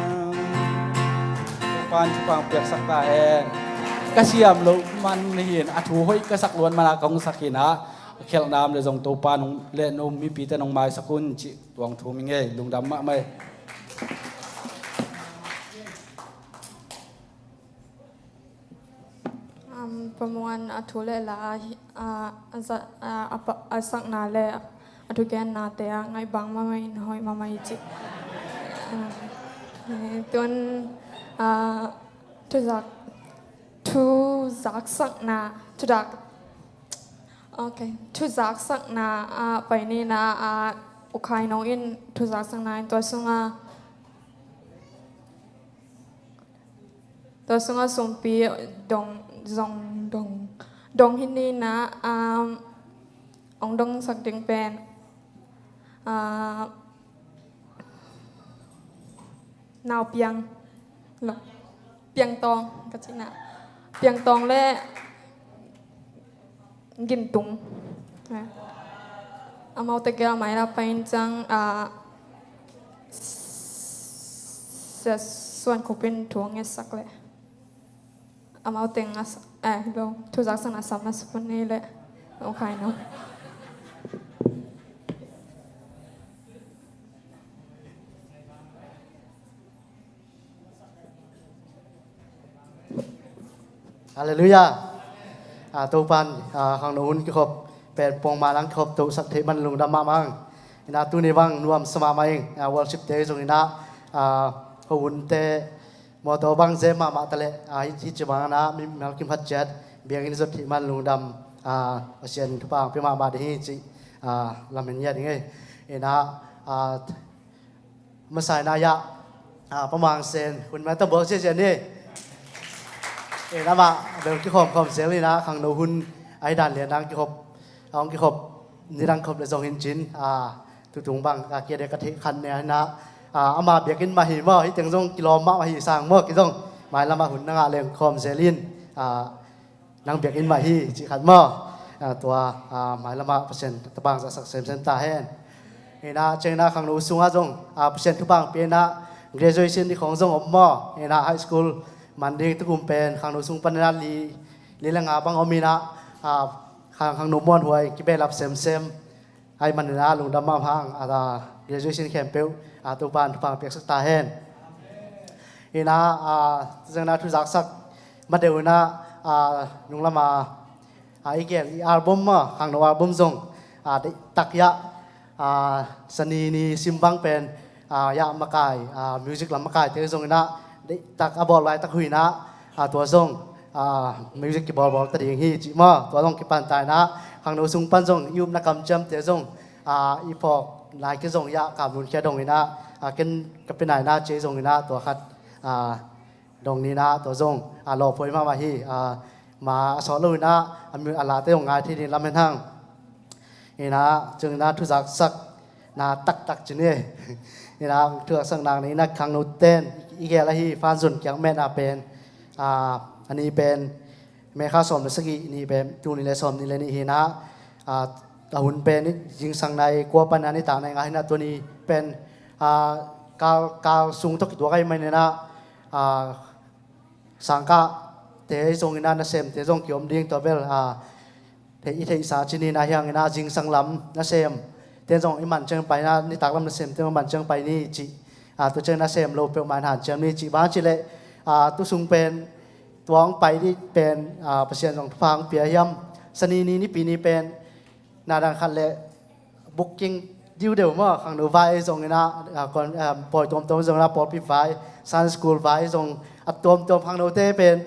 Topa'n thupha piaksak ta hen. Ka siam loh man hi in, a thu hoih ka sak luat man a ka hong sak hi in ah, a khialhna om leh zong Topa'n hong, leh no mipite nong maisak un cih tuang thu hi ing ei, lungdam mahmah ei. Um, Pa Muan a thu le la a, a, a, za-, a, a pa-, a sakna le a thugennate a ngaih bang mahmah in hoih mahmah hi ci. Um, eh, tun, ah, thuzak, thuzaksakna, thuzak, ok, thuzaksakna, ah, pai ni in ah, ah, U Khai No in thuzaksakna in tua sungah, tua sungah sumpi dong, zong dong, dong hi ni in ah, um, hong dongsak ding pen, ah, Nau Piang, lo, Piang Tawng, ka cihna. Piang Tawng le Gin Tung. Eh. Amaute gel mai la pai in ciang, ah, Sia Suan Khup in thu hong ngetsak leh. Amau teng a s-, eh, lo, thuzaksakna sam na sukun ni leh. U Khai No. Halleluiah. Ah, Topa'n, ah, khangno hun kikhop pen pongmawk nang kikhop tosak theih man lungdam mahmah ing. In ah tuni bang nuamsa mahmah ing. Ah, worship te zong in ah, ah, ko hunte mawtaw bang zem mahmah ta leh, ah, hih, hih ci bang in ah mimal kim khat ciat biakinn zot theih man lungdam, ah, Pasian thupha hong pia mahmah ding hi cih, ah, lamen ngiat ing ei. In ah, ah, masa in ah, ah, Pa Mang Sen hun mah ta buak ziahziah ni. In ah amah bel kikhawm khawm zel in ah khangno hun a hi dan lian dang kikhop, a hong kikhop ni dang khop leh zong hi in cin, ah, tutung bang ka kia dek ka theih khan ne in ah, ah, ama biakinn mah hi maw, hih teng zong kilawm mahmah hi sang maw, kei zong mailam ah hun na ngah leng khawm zel in, ah, nang biakinn mah hi cih khat maw. Ah, tua, ah, mailam ah Pasian thupha hong zahsak semsem ta hen. In ah ciang in ah khangno sungah zong, ah, Pasian thupha hong pia in ah graduation ni khawng zong om maw. In ah high school man ding tukum pen khangno sung pan in ah li, li le nga bang om in ah, ah, khang, khangno muanhuai kibehlap semsem. Ahih manin ah lungdam mahmah ing, ah, graduation khempeuh, ah, Topa'n thupha hong piaksak ta hen. In ah, ah, zong in ah thuzaksak ma deuh in ah, ah, nunglam ah, ah, i gel i album maw, khangno album zong, ah, deihtak ah, ah, Sani ni sim bang pen, ah, ah makai, ah, music lam makaite zong in ah deihtak a bawl laitak hi in ah, A tua zong a music kibawlbawl ta ding hi cih maw. Tua zong kipan ta inah khangno sung pan zong i upna kamciamte zong a i phawk nai kei zong i ah kamlun khia dong inah a ken ka pia nai inah cia zong inah tua khat a dong ni inah tua zong a lawphuai mahmah hi. A ma a sawt lo inah a mi a late zong ngai thei ding lam hen hang. Inah cung inah thuzaksak na taktak ci ni. Inah thuzaksak nak ni inah khangno ten i gel ahi Fanzun kiang met a pen a ni pen May kha sawm le sagih ni pen tul nih le sawm nih le nih hi inah a hun pen zingsang nai kua pan a nitak nai nga hi inah tua ni pen a kal kal sung tawh kituak ahi man inah a sangkahte zong inah nasemte zong kiom ding tua bel a thei i theihsa ci ni inah hiang inah zingsang lam nasem ten zong i man ciang pai inah nitak lam nasem ten zong man ciang pai ni cih a tua ciang nasem lo peuhmah in hanciam ni cih bang cih leh a tu sung pen tua hong pai dih pen a Pasian zong thupha hong pia hiam? Sani ni nipi ni pen na dang khat le booking diudeu maw, khangno vai zong inah a kon a pawi tuamtuam zong inah pawlpi vai Sunday school vai zong a tuamtuam khangnote pen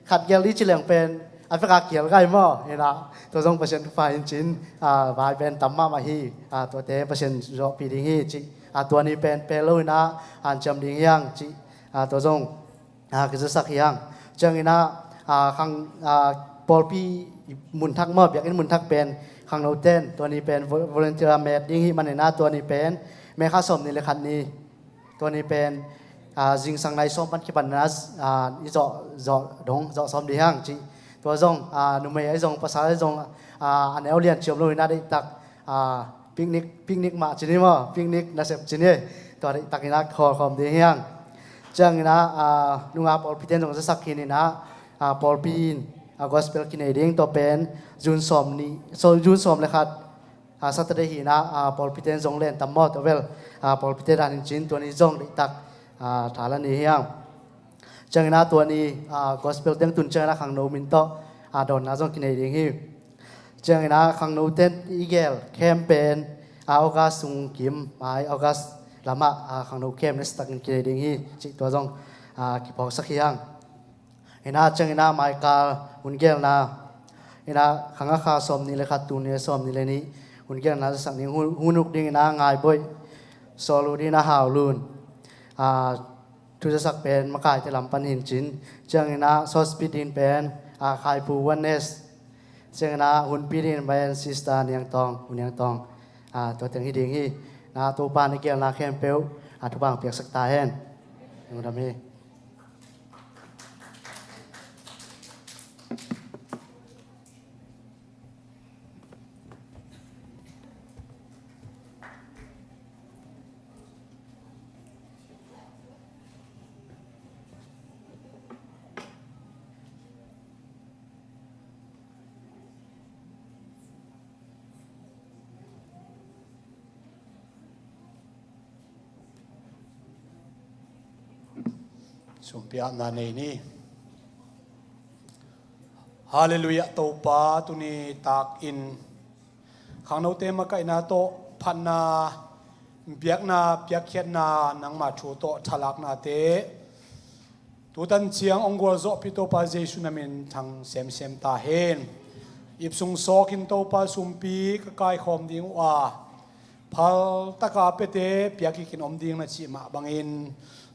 khat gel dih ci leng pen a vek a kial gai maw inah tua zong Pasian thupha in cin a vai pen tam mahmah hi. A tuate Pasian zawhpih ding hi cih a tua ni pen pel lo inah hanciam ding hiang cih a tua zong a kizasak hiang. Ciang inah a khang a pawlpi munthak maw, biakinn munthak pen khangno ten tua ni pen vo- volunteer a met ding hi man inah tua ni pen May kha sawm nih le khat ni tua ni pen a zingsang nai sawm pan kipan inah a i zawh zawh dong zawh sawm ding hiang cih tua zong a numei ahi zong pasal ahi zong a a neu lian ciam lo inah deihtak a picnic picnic mah ci ni maw, picnic nasep ci ni. Tua deihtak inah khawlkhawm ding hiang. Ciang inah a nunga pawlpi ten zong zasak hi inah a pawlpi in a gospel kinei ding tua pen June sawm nih so June sawm le khat a Saturday hi inah a pawlpi ten zong len tam maw tua bel a pawlpite dan in cin tua ni zong deihtak a tha la ni hiang. Ciang inah tua ni a gospel teng tun ciang inah khangno min tawh a dawnna zong kinei ding hi. Ciang inah khangno ten i gel camp pen a August sung kim mai August lamah a khangno camp na sitakin kinei ding hi cih tua zong a kiphawksak hiang. Inah ciang inah maikal hun gelna inah khang a kha sawm nih le khat tul nih le sawm nih le nih hun gelna zasak ning hun hun uk ding inah Ngaiboih, Sawlu ding inah Haulun a thuzasak pen makaite lam pan hin cin. Ciang inah sawspit ding pen a Khaipu Oneness. Ciang inah hunpi ding pen Sister Niangtawng, U Niangtawng a tua teng hi ding hi. Na Topa na gelna khempeuh a thupha piaksak ta hen. Lungdam hi. Sumpiakna nei ni. Halleluiah. Topa, tuni takin khangnote makaihna tawh phatna, biakna, piakkhiatna, nangma thu tawh thalaknate tutan ciang hong gualzawhpih Topa Jesu na min thang semsem ta hen. Ipsung sawkin Topa sumpi ka kaikhawm ding uh a, phal taka piate piakikin om ding na cih mah bangin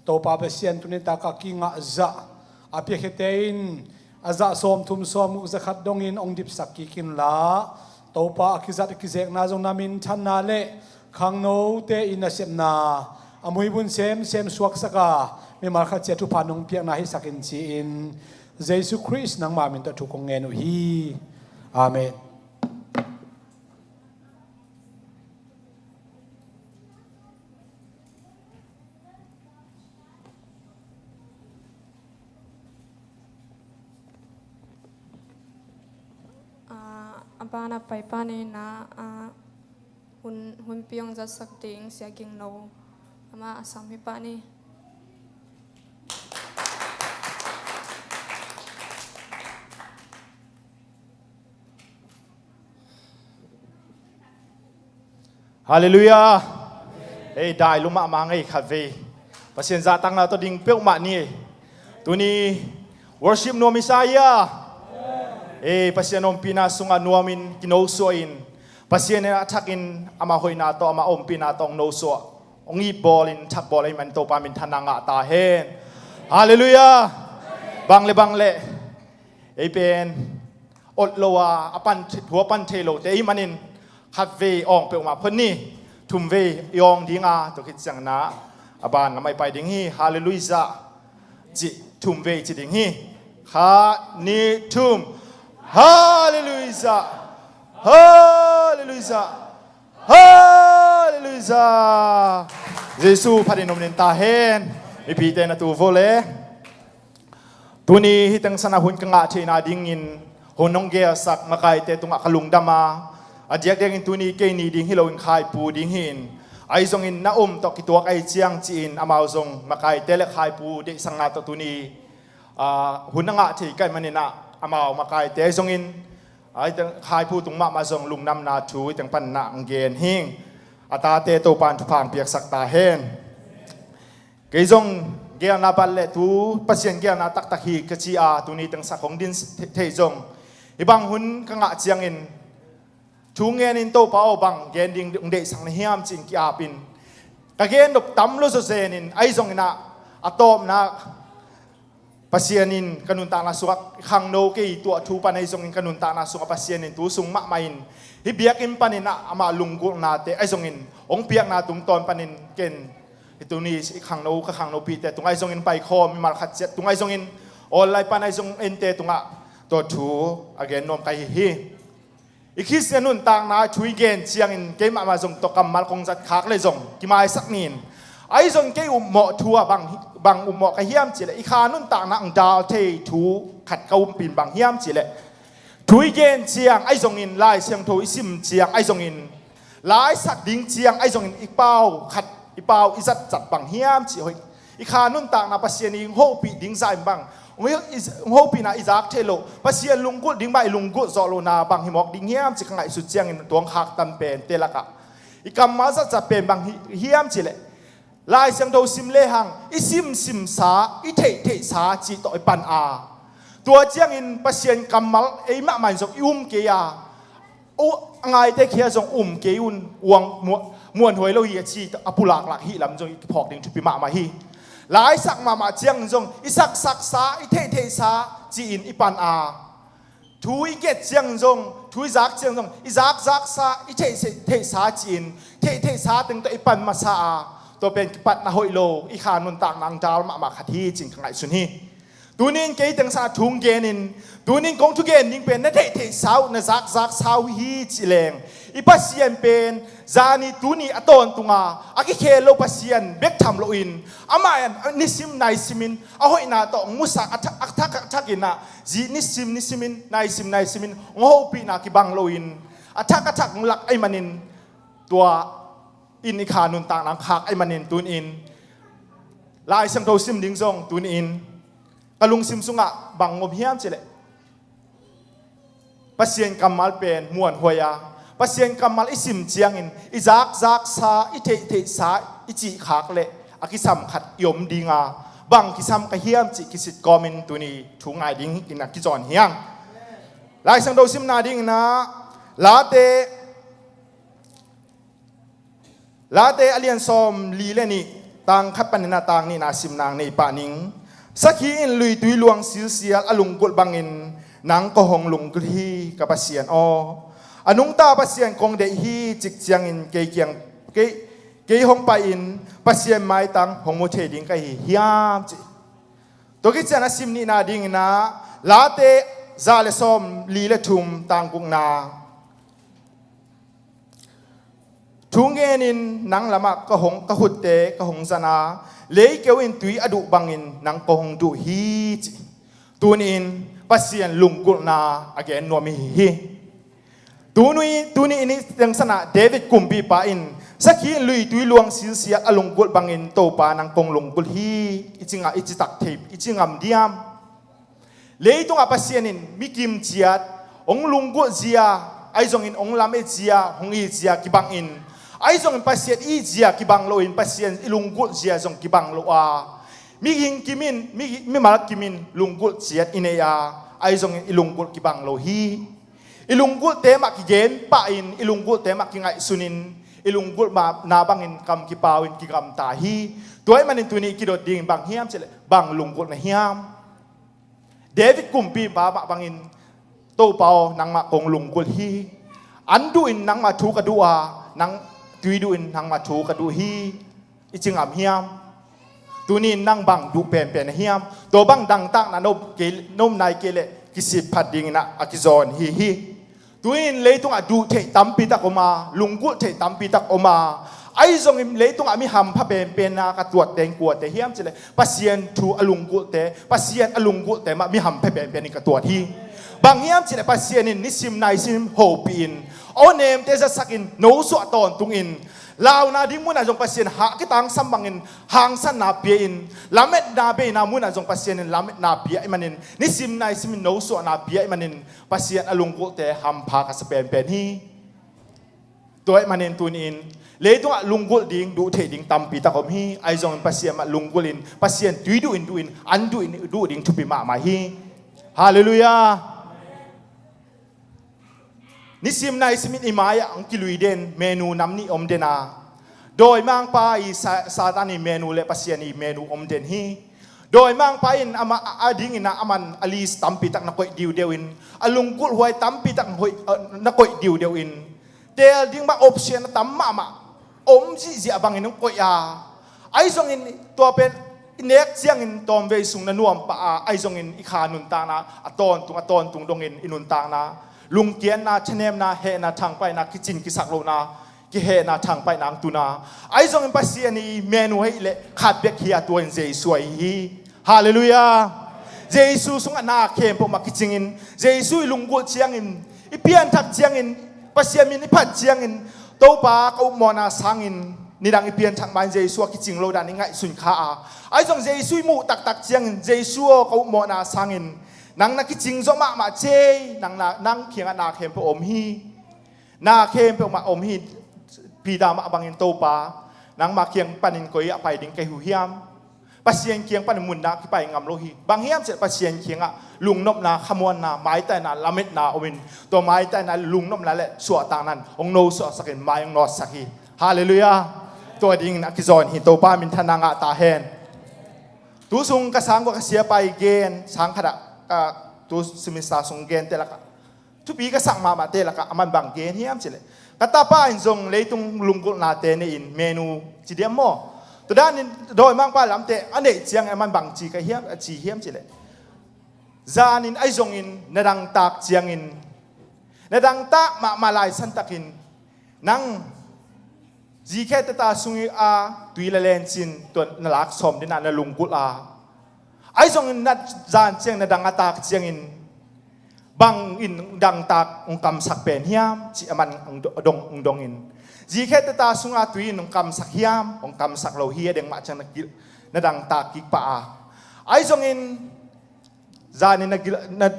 Topa Pasian tuni taka kingah zah a piakkhiate in a zah sawmthum sawmguk zakhat dongin hong dipsak kikin la, Topa a kizat a kizekna zong na minthanna le khangnote in nasepna a muibun semsem suaksaka mimal khat cia thupha nong piakna hisakin ci-in Jesu Khrist nangma min tawh thu kong ngen uh hi. Amen. A bana paipa nina a hun hun piang zatsak ding sia ging no ama a sam hi pa ni. Halleluiah. Ei dai luma mah ngei khat vei Pasian zahtakna tawh ding peuhmah ni. Tuni Worship nuam i sa ia. Ei, Pasian ompihna sungah nuamin kinosuah in, Pasian in a thakin ama hoihna tawh, ama ompihna tawh hong nosuah, hong ipbawlin thakbawl ahih manin Topa minthanna ngah ta hen. Halleluiah. Bang le bang le ei pen ot lo a, a pan, thu a pan thei lote ahih manin khatvei awng peuhmah phot ni. Thumvei i awng dinga, tua khit ciangin a ban lamah i pai ding hi. Halleluiah. Cih thumvei ci ding hi. Khat, nih, thum. Halleluiah. Halleluiah. Halleluiah. Jesu phatin om ning ta hen. Mipite na tu vo le. Tuni hih teng sanah hun ka ngah theihna dingin hun hong gelsak makaite tungah ka lungdam a, a diakdiakin tuni kei ni ding hi loin Khaipu ding hi-in, ahi zongin na om tawh kituak ahi ciang ci-in amau zong makaite le Khaipu deihsakna tawh tuni, ah, hun a ngah thei ka hih manin ah amau makaite ahi zongin, ah, hih teng Khaipu tung mahmah zong lungdamna thu hih teng panin ah hong gen hing. A tate Topan thupha hong piaksak ta hen. Kei zong gelna bat le tu Pasian gelna taktak hi ka ci a, tuni teng sak hong din thei, thei zong, hih bang hun ka ngah ciangin thu ngenin Topa aw, bang gen ding hong deihsak na hiam ci-in ki-apin ka gen nop tam lo zawzenin, ahi zongin ah a tawpna Pasian in ka nuntakna sungah khangno, kei tuah thu pan ahi zongin ka nuntakna sungah Pasian in tu sung mahmah in hih biakinn panin ah ama lunggulhnate ahi zongin hong piakna tungtawn panin ken hih tuni i khangno, ka khangnopihte tungah ahi zongin, paikhawm mimal khat ciat tungah ahi zongin, online pan ahi zong ente tungah tua thu a gen nuam ka hi hi. I Khristian nuntakna thu i gen ciangin keimah mah zong tua kammal kong zat khak le zong kimaisak ning. Ahi zongin kei upmawh thu ah bang, bang upmawh ka hiam cih leh, i kha nuntakna hong dal thei thu khat ka umpin bang hiam cih leh, thu i gen ciang ahi zongin, Lai Siangtho i sim ciang ahi zongin, la i sak ding ciang ahi zongin, i pau khat, i pau i zat zat bang hiam cih hoih, i kha nuntakna Pasian in hong hopih ding zah in bang, hong hopihna i zak theih loh, Pasian lunggulh ding bang i lunggulh zawh lohna bang hi mawk ding hiam cih ka ngaihsut ciangin tua hong khaktan pente lakah i kammal zat zat pen bang hi, hiam cih leh, Lai Siangtho sim lehang i sim sim sa, i theih theih sa cih tawh i pan a, tua ciangin Pasian kammal ei mahmah in zong i um kei a, a ngaite khia zong um kei un, uang muanhuai lo hi a ci a pulaklak hih lam zong i phawk ding thupi mahmah hi. La i sak mahmah ciang zong i sak sak sa, i theih theih sa ci-in i pan a, thu i nget ciang zong, thu i zak ciang zong, i zak zak sa, i theih theih sa ci-in, theih theih sa teng tawh i pan masa a, tua pen kipatna hoih lo, i kha nuntakna hong dal mahmah khat hi ci-in ka ngaihsun hi. Tuni-in kei teng sanah thu hong genin, tuni-in kong thugen ding pen na theih theih sa uh, na zak zak sa uh hi ci leng, i Pasian pen zani tuni a tawntunga a kikhel lo Pasian bek tham loin, amah in nisim naisimin a hoihna tawh hong musak, a thak, a thak, a thakin ah, zi nisim nisimin, naisim naisimin hong hopihna kibang loin, a thak a thak hong lak ahih manin, tua in i kha nuntakna hong khak ahih manin tuni-in Lai Siangtho sim ding zong tuni-in ka lungsim sungah bang om hiam cih leh, Pasian kammal pen muanhuai a, Pasian kammal i sim ciangin i zak zak sa, i theih theih sa i cih khak leh a kisam khat i om ding a, bang kisam ka hiam cih kisit kawmin tuni thu ngai dingin a kizawn hi hang. Lai Siangtho simna dingin ah Late Late a lian sawm li le nih, tang khat panin a tang nihna sim nang nei pah ning. Sakhi in luitui luang silsial a lunggulh bangin nang kong hong lunggulh hi ka Pasian aw. A nungta Pasian kong deih hi cik ciangin kei kiang, kei, kei hong pai-in Pasian maitang hong mu thei ding ka hi hiam cih. Tua khit ciang a sim nihna dingin ah Late za le sawm li le thum, tang gukna. Thu ngenin nang lamah ka hong, ka khutte ka hong zan a, leikeu in tui a duh bangin nang kong hong duh hi ci. Tuni-in Pasian lunggulhna a gen nuam i hi hi. Tuni, tuni-in i teng sanah David kumpipa in sakhi in luitui luang silsial a lunggulh bangin Topa nang kong lunggulh hi i ci ngam, i ci tak thei, i ci ngam diam? Leitungah Pasian in mi kim ciat hong lunggulh zia, ahi zongin hong lamet zia, hong it zia kibang in, ahi zongin Pasian it zia kibang loin Pasian i lunggulh zia zong kibang lo a, Mihing kimin, mi, mimal kimin lunggulh ciat i nei a, ahi zongin i lunggulh kibang lo hi. I lunggulhte mah kigen pahin, i lunggulhte mah kingaihsunin, i lunggulh mah na bangin kam kipau in kigamta hi. Tua ahih manin tuni i kidot ding bang hiam cih leh bang lunggulh na hiam? David kumpipa mah bangin, Topa aw, nangmah kong lunggulh hi. An duhin nangmah thu ka duh a, nang tui duhin nangmah thu ka duh hi, i ci ngam hiam? Tuni in nang bang duh penpen na hiam? Tua bang dangtakna na om kei, na om nai kei leh kisitphat dingin ah a kizawn hi hi. Tuni in leitungah duh theih tampi tak om a, lunggulh theih tampi tak om a, ahi zongin leitungah mi hampha penpen a ka tuatte in kuate hiam cih leh Pasian thu a lunggulhte, Pasian a lunggulhte mah mi hampha penpen in ka tuat hi. Bang hiam cih leh Pasian in nisim naisim hopihin, aw nemte zatsakin, nosuah tawntungin, launa ding munah zong Pasian hah kitangsam bangin hangsanna pia-in, lametna beina munah zong Pasian in lametna pia ahih manin, nisim naisim in nosuahna pia ahih manin, Pasian a lunggulhte hampha ka sa penpen hi. Tua ahih manin tuni in leitungah lunggulh ding, duh theih ding tampi tak om hi. Ahi zongin Pasian mah lunggulh in, Pasian tui duh in duh in, an duh in duh ding thupi mahmah hi. Halleluiah. Nisim naisim in i mai-ah hong kilui den menu nam nih om den a, dawimangpa i Sa-, Satan i menu le Pasian i menu om den hi. Dawimangpa in amah a, a dingin ah aman a list tampi tak na koih diudeu in, a lunggulhhuai tampi tak na hoih, a, na koih diudeu in, teel ding mah option a tam mahmah om zihziah bangin hong koih a, ahi zongin tua pen i nek ciangin tawmvei sung na nuam pah a, ahi zongin i kha nuntakna a tawntung a tawntung dongin i nuntakna lungkiatna, thanemna, hehna, thangpaihna, kicin kisak lohna, kihehna, thangpaihna hong tun a, ahi zongin Pasian i menu ahih leh khat bek hi a, tua in Jesu ahi hi. Halleluiah. Jesu sungah na khempeuh mah kicingin, Jesu i lunggulh ciangin, i pianthak ciangin, Pasian min i phat ciangin, Topa ka upmawhna sangin nidang i pianthak ma-in Jesu a kicing lo dan i ngaihsun kha a, ahi zong Jesu i muh taktak ciangin, Jesu aw, ka upmawhna sangin nang na kicing zawh mahmah cei, nang na, nang kiangah na khempeuh om hi. Na khempeuh mah om hi. Peter mah bangin, Topa, nangma kiang panin koi ah pai ding ka hi uh hiam? Pasian kiang panin mun na kipai ngam lo hi. Bang hiam cih leh Pasian kiangah lungnopna, khamuanna, maitaina, lametna om in, tua maitaina, lungnopna le suahtakna in hong nosuahsak in mai hong nawtsak hi. Halleluiah. Tua dingin a kizawn hi. Topa minthanna ngah ta hen. Tu sung ka sang gua ka siapa i gen, sang khat ah, ah, tu semester sung gente lakah thupi ka sak mahmahte lakah aman bang gen hiam cih leh, ka tapa in zong leitung lunggulhnate nei-in, menu ci diam maw, tua danin dawimangpa lamte a neih ciangin aman bang ci ka hiam, a ci hiam cih leh, zanin ahi zongin na dangtak ciangin, na dangtak mahmah laisantakin, nang zikhe teta sung a tui la lencin, tua na lak sawm dena na lunggulh a, ahi zongin na zan ciang na dang a tak ciangin bang in dangtak hong kamsak pen hiam cih aman hong do-, dong, hong dongin, zikhe teta sunga tui in hong kamsak hiam, hong kamsak lo hi, a deng mah ciang na gil-, na dangtak kik pah a, ahi zongin zanin na gil-, na,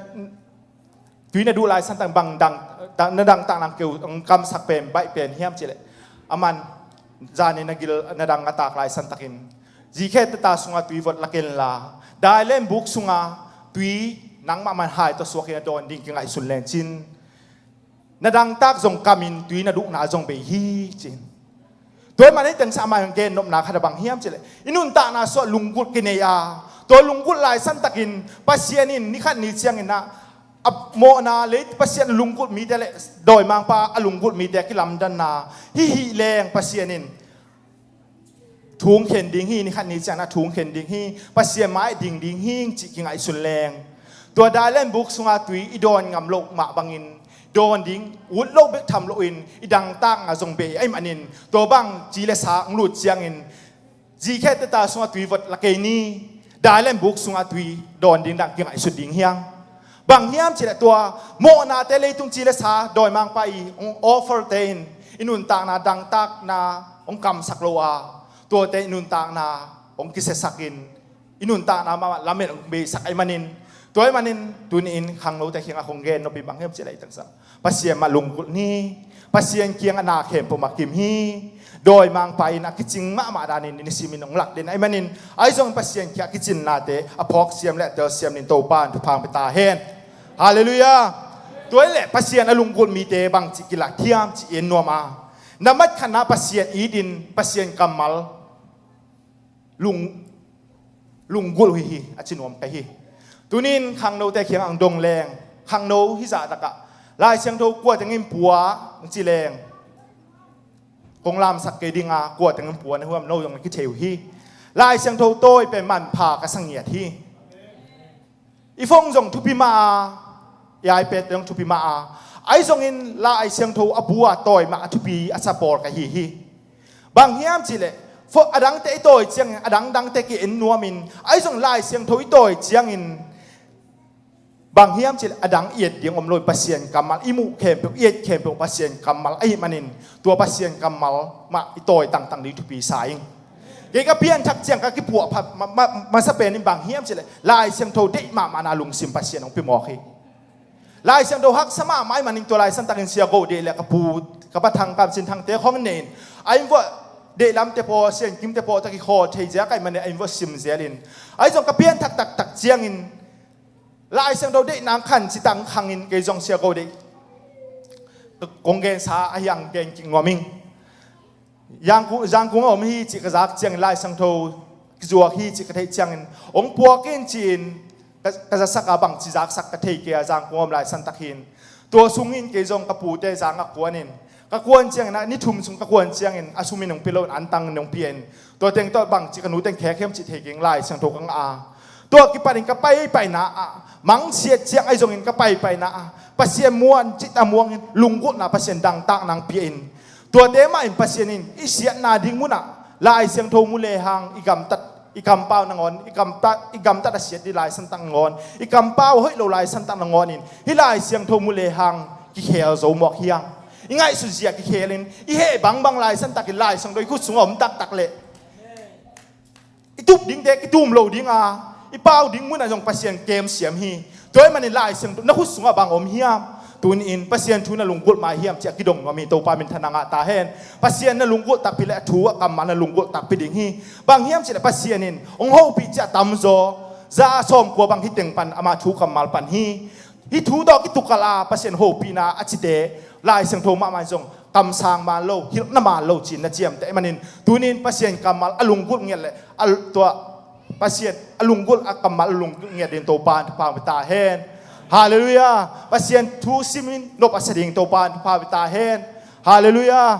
tui na duh laisantak bang dang, dang, na dangtak nang keu hong kamsak pen baih pen hiam cih leh, aman zanin na gil, na dang a tak laisantakin, zikhe teta sunga tui vot la ken la, dailen buk sunga tui nangmah man hai tawh suakin a dawn ding kingaihsun lencin, na dangtak zong kamin tui na duhna zong bei hi, ci-in. Tua ahih manin teng sa amah in gen nopna khat a bang hiam cih leh, i nuntakna sungah lunggulh kinei a, tua lunggulh laisantakin Pasian in ni khat ni ciangin ah a mawhna lei, Pasian lunggulh mite le dawimangpa a lunggulh mite a kilamdanna hi hi leng Pasian in thu hong khen ding hi, ni khat ni ciangin ah thu hong khen ding hi, Pasian mai ding ding hi cih kingaihsun leng, tua dailen buk sunga tui i dawn ngam loh mah bangin, dawn ding ut lo bek tham loin i dangtakna zong bei ahih manin, tua bang ci le sa hong lut ciangin, zikhe teta sunga tui vot la kei ni, dailen buk sunga tui dawn ding dang kingaihsut ding hi hang. Bang hiam cih leh tua mawhnate, leitung ci le sa, dawimangpa i hong offer te in i nuntakna dangtakna hong kamsak lo a, tuate i nuntakna hong kisiasakin, i nuntakna mahmah lamet hong beisak ahih manin, tua ahih manin tuni-in khangnote kiangah kong gen nop hi, bang hiam cih leh, i tangsa Pasian mah lunggulh ni. Pasian kiangah na khempeuh mah kim hi. dawimangpa in a kicing mahmah danin i nisim in hong lak den ahih manin, ahi zongin Pasian kiang a kicinnate a phawk siam le a tel siam dingin Topa in thupha hong pia ta hen. Halleluiah. Tua hileh Pasian a lunggulh mite bangci kilak hiam cih i en nuam a, nambat khatna Pasian itin Pasian kammal lung, lunggulh uh hi hi a ci nuam ka hi. Tuni in khangnote kiangah hong dong leng, khangno hizah takah Lai Siangtho kua teng in pua hong ci leng, kong lamsak kei ding a, kua teng in pua na hiam, no zong na kithei uh hi. Lai Siangtho tawi pen manpha ka sa ngiat hi. I phone zong thupi mah a, i iPad zong thupi mah a, ahi zongin Lai Siangtho a bu a tawi mah a thupi a sa pawl ka hi hi. Bang hiam cihleh, pho-, a dangte i tawi ciangin a dangdangte ki-en nuamin, ahi zong Lai Siangtho i tawi ciangin bang hiam cihleh a dang i et ding om lo in, Pasian kammal i muh khempeuh, i et khempeuh Pasian kammal ahih manin, tua Pasian kammal mah i tawi tangtang ding thupi sa ing. Kei ka pianthak ciang ka kipuah pha-, ma, ma, masa pen in bang hiam cihleh Lai Siangtho deih mahmahna lungsim Pasian hong pia mawk hi. Lai Siangtho haksa mahmah ahih manin tua Lai Santakin Sia Go Deih le ka pu, ka pa Thang Kam Sin Thangte khong nei in, a inn vuah deihlamte paw, Sian Kimte paw tawh kikhawl thei ziak ahih manin a inn vuah sim zel in, ahi zong ka pianthak taktak ciangin Lai Siangtho deih nang khan ci tang khangin kei zong Sia Go Deih kong gensa ahi hang gen kik nuam ing. Zangkung, Zangkung a om hi cih ka zak ciangin Lai Siangtho kizuak hi cih ka theih ciangin hong puak in ci-in ka, ka zasak a, bangci zaksak ka thei kei a, Zangkung a om Lai Santak hi in. Tua sungin kei zong ka pute zang a kuan in, ka kuan ciangin ah, ni thum sung ka kuan ciangin a sum in hong pia lo in, antang in hong pia in, tua teng tawh bangci ka nu teng khek hiam cih thei keng, Lai Siangtho ka ngah a. Tua kipanin ka paipaina ah, mangsiat ciang ahi zongin ka paipaina ah, Pasian muan cih a muangin, lunggulhna Pasian dangtak nang pia in, tuate mah in Pasian in i siatna ding munah Lai Siangtho mu lehang i gamtat, i kampau nangawn, i gamtat, i gamtat a siat ding Lai Santak nangawn, i kampau a hoih lo Lai Santak nangawn in, hih Lai Siangtho mu lehang kikhel zo mawk hiang. I ngaihsut zia kikhel in, i heh bangbang Lai Santak in Lai Siangtho i khut sungah om taktak leh i tup dingte kitum lo ding a, i pau ding munah zong Pasian kem siam hi. Tua ahih manin Lai Siangtho na khut sungah bang om hiam? Tuni in Pasian thu na lunggulh mai hiam cih a kidong nuam hi. Topa minthanna ngah ta hen. Pasian na lunggulh takpi le a thu a kammal na lunggulh takpi ding hi. Bang hiam cihleh Pasian in hong hopih ciah tamzaw za sawmkua bang hih teng pan ama thu kammal pan hi. Hih thu tawh kitukal a Pasian hopihna a cite Lai Siangtho mahmah in zong kamsang man lo, hilhna man lo ci-in na ciamteh ahih manin, tuni in Pasian kammal a lunggulh ngiat le a, tua Pasian a lunggulh a kammal a lunggulh ngiat ding Topa in thupha hong pia ta hen. Halleluiah. Pasian thu simin nop a sa ding Topa in thupha hong pia ta hen. Halleluiah.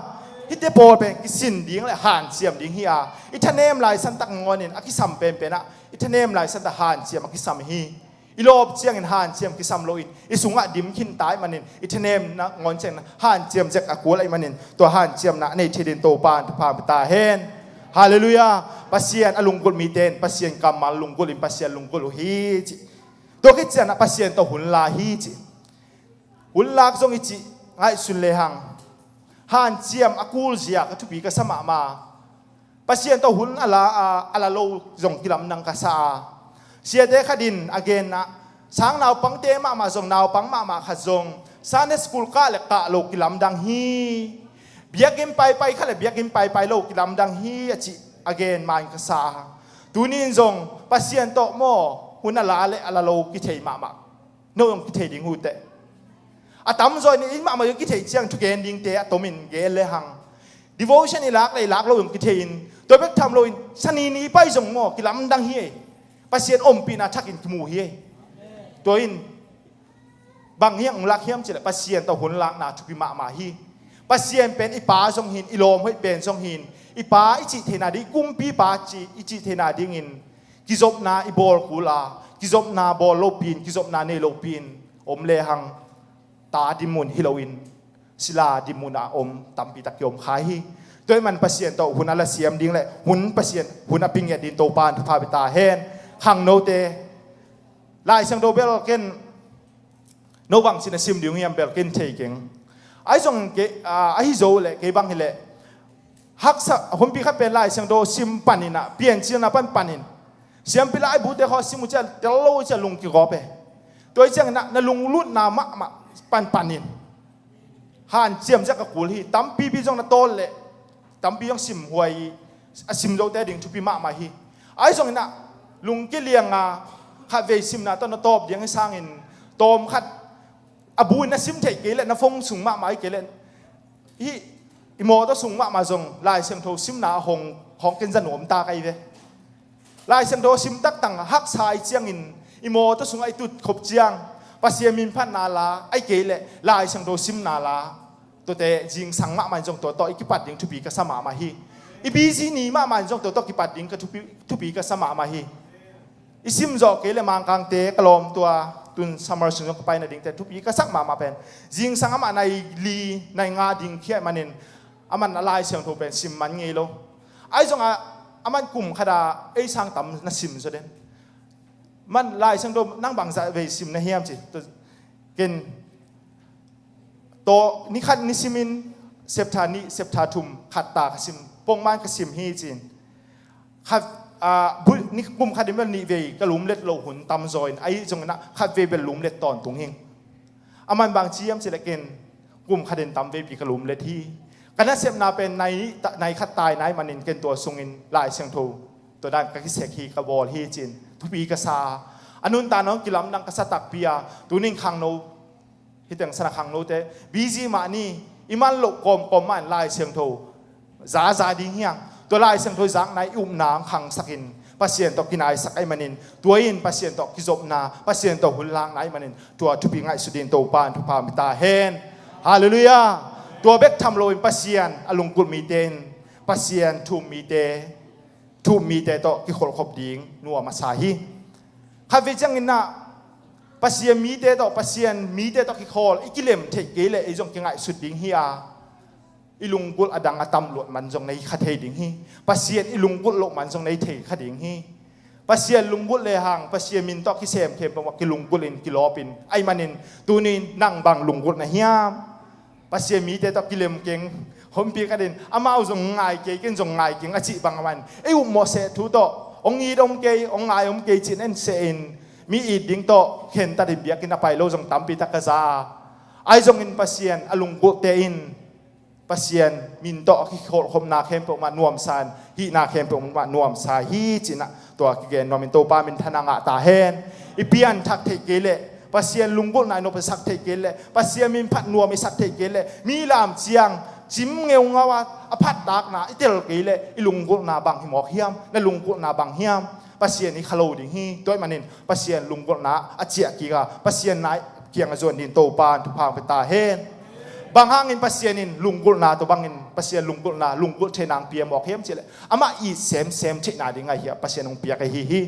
Hihte pawl pen kisin ding le hanciam ding hi a, i thanem Lai Santak nangawn in a kisam penpen ah, i thanem Lai Santak hanciam a kisam hi. I lawp ciangin hanciam kisam loin i sungah dim khin ta ahih manin, i thanemna ngawn ciangin hanciam zek a kul ahih manin, tua hanciamna a nei thei dingin Topa in thupha hong pia ta hen. Halleluiah. Pasian a lunggulh mite in Pasian kammal lunggulh in Pasian lunggulh uh hi ci. Tua khit ciangin ah Pasian tawh hun la hi ci. Hun lak zong i cih ngaihsun lehang, hanciam a kul zia ka thupi ka sa mahmah. Pasian tawh hun a la a, a la lo zong kilamdang ka sa a. Siate khat in a genna, sang naupangte mahmah zong, naupang mahmah khat zong Sunday school kah le kah lo kilamdang hi. Biakinn paipai khat le biakinn paipai lo kilamdang hi a cih a gen ma-in ka sa a. Tuni in zong Pasian tawh maw, hun a la le a la lo kithei mahmah. No zong kithei ding uh teh. A tamzaw in inn mahmah zong kithei ciang thugen dingte a tomin gen lehang, devotion i lak le i lak lo zong kithei in, tua bek tham loin Sani ni pai zong maw kilamdang hi ei. Pasian ompihna thakin kimu hi ei. Tua in bang hiang hong lak hiam cihleh Pasian tawh hun lakna thupi mahmah hi. Pasian pen i Pa zong hi in, i lawm hoih pen zong hi in, i Pa i cih theihna ding, i kumpipa cih i cih theihna dingin kizopna i bawl kul a, kizopna bawl lopi in, kizopna nei lopi in om lehang, ta dinmun hi loin sila dinmun ah om tampi tak kiom kha hi. Tua ahih man Pasian tawh hun a la siam ding le hun Pasian hun a pia ngiat dingin Topa in thupha pia ta hen. Khangnote, Lai Siangtho bel ken no bangci na sim ding uh hiam bel ken thei keng. Ahi zong kei, ah, ahi zo leh kei bang hileh haksa, humpi khat pen Lai Siangtho sim panin ah, Piancilna pan panin, siampi laibute khawng sim uh ciang tel lo uh ciang lung kigawp e. Tua hi ciangin ah na lunglutna mahmah pan panin, hanciam zek a kul hi. Tampipi zong na tawl leh tampi hong sim huai, a sim zote ding thupi mahmah hi. Ahi zongin ah lungkilianga khatvei simna tawh na tawp ding hi sangin, tawm khat a buin na sim theih kei leh, na phone sung mahmah hi kei leh, hih i mawtaw sung mahmah zong Lai Siangtho simna a hong, hong ken za nuam ta ka hi ve. Lai Siangtho sim taktang haksa i ciangin, i mawtaw sungah i tut khop ciang Pasian minphatna la, ahih kei leh Lai Siangtho simna la, tuate zingsang mahmah in zong tua tawh i kipat ding thupi ka sa mahmah hi. I busy ni mahmah in zong tua tawh kipat ding ka thupi, thupi ka sa mahmah hi. I sim zawh kei leh Mangkangte ka lawm tua, tun summer sung zong ka pai nadingte thupi ka sak mahmah pen, zingsang amah nai li nai nga ding khia ahih manin, aman a Lai Siangtho pen sim man ngei lo. Ahi zongah aman kum khat a ei sang tam na sim zaw den. Man Lai Siangtho nang bangzah vei sim na hiam ci. Tua, ken, tua ni khat ni simin septa nih, septa thum khat ta ka sim, pongman ka sim hi ci-in. Khat, ah, bu-, ni kum khat in bel nih vei ka lumlet loh hun tam zaw in, ahi zongin ah khat vei bel lumlet tawntung hi. Aman bang ci hiam ci leh, ken kum khat in tam veipi ka lumlet hi. Ka nasepna pen nai, nai khat tai na hih manin ken tua sungin Lai Siangtho tua dan ka kisek hi, ka bawl hi ci-in thupi ka sa. A nuntakna hong kilamdang ka sa takpi a, tuni in khangno, hih teng sana khangnote busy mah ni, i man loh kawmkawm mah in Lai Siangtho za, za ding hi hang. Tua Lai Siangtho zakna i upna hong khangsak in, Pasian tawh kinaisak ahih manin, tua in Pasian tawh kizopna, Pasian tawh hun lakna ahih manin, tua thupi ngaihsut ding Topa in thupha hong pia ta hen. Halleluiah. Tua bek tham loin Pasian a lunggulh mite in Pasian thu-um mite, thu-um mite tawh kikholhkhop ding nuam a sa hi. Khatvei ciangin ah Pasian mite tawh, Pasian mite tawh kikhawl i kilem theih kei leh ei zong kingaihsut ding hi a, i lunggulh a dang a tam luat man zong na hi kha thei ding hi. Pasian i lunggulh loh man zong na hi thei kha ding hi. Pasian lunggulh lehang Pasian min tawh kisem khempeuh ah kilunggulh in, kilawp in, ahih manin tuni in nang bang lunggulh na hiam? Pasian mite tawh kilem keng, hong pi ka din, amau zong ngai kei, ken zong ngai keng a cih bang a man, ei upmawh seh thu tawh hong it om kei, hong ngai om kei ci-in en seh in, mi it ding tawh khentat in biakinn a pai lo zong tampi tak ka za a. Ahi zongin Pasian a lunggulhte in Pasian min tawh a kikholhkhopna khempeuh mah nuamsa in, hihna khempeuh mah nuamsa hi ci-in ah tua kigen nuamin Topa minthanna ngah ta hen. I pianthak theih kei leh, Pasian lunggulhna i nopsak theih kei leh, Pasian minphat nuam i sak theih kei leh, mi lam ciang cim ngeungau a, a phattakna i tel kei leh, i lunggulhna bang hi mawk hiam? Na lunggulhna bang hiam? Pasian i kha lo ding hi. Tua ahih manin Pasian lunggulhna a ciah kik a, Pasian na kiangah zuan ding Topa in thupha hong pia ta hen. Bang hangin Pasian in lunggulhna tawh bangin, Pasian lunggulhna, lunggulh theihna hong pia mawk hiam ci leh, amah it semsem theihna ding ahi a Pasian hong piak ahi hi.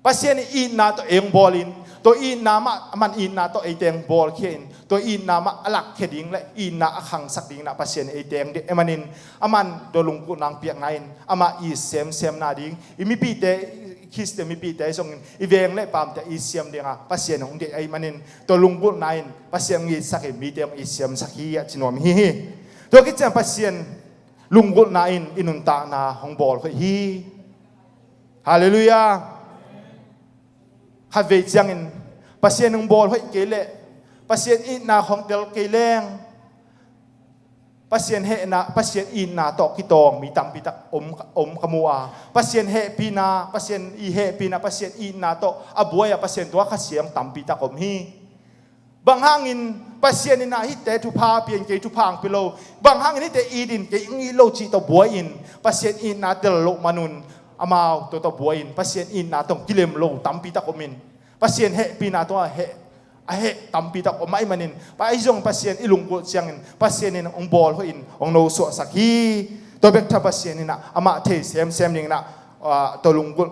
Pasian in itna tawh ei hong bawlin, tua itna mah, aman itna tawh eite hong bawlkhia in, tua itna mah a lakkhia ding leh itna a khangsak ding in ah Pasian in eite hong deih ahih manin, aman tua lunggulhna hong piakna in amah it semsemna ding, i mipite, Khristian mipite zongin i veng leh pamte it siam ding a Pasian hong deih ahih manin, tua lunggulhna in Pasian hong itsak in mite hong it siamsak hi a ci nuam hi hi. Tua khit ciang Pasian lunggulhna in i nuntakna hong bawl hoih hi. Halleluiah. Khatvei ciangin Pasian hong bawl hoih kei leh, Pasian itna khawng tel kei leng, Pasian hehna, Pasian itna tawh kitawng mi tampi tak om, om ka mu a. Pasian hehpihna, Pasian i hehpihna, Pasian itna tawh a buai a Pasian tua khasia tampi tak om hi. Bang hangin Pasian in ah hihte thupha pia in, kei thupha hong pia lo? Bang hangin hihte it in, kei hong it lo cih tawh buai in, Pasian itna tel loh manun amau tua tawh buai in, Pasian itna tawh kilem lo tampi tak om in, Pasian hehpihna tawh a heh, a heh tampi tak om ahih manin, ahi zong Pasian i lunggulh ciangin Pasian in hong bawl hoih in hong nosuahsak hi. Tua bek tham Pasian in ah amah thei semsem ding in ah, ah, tua lunggulh,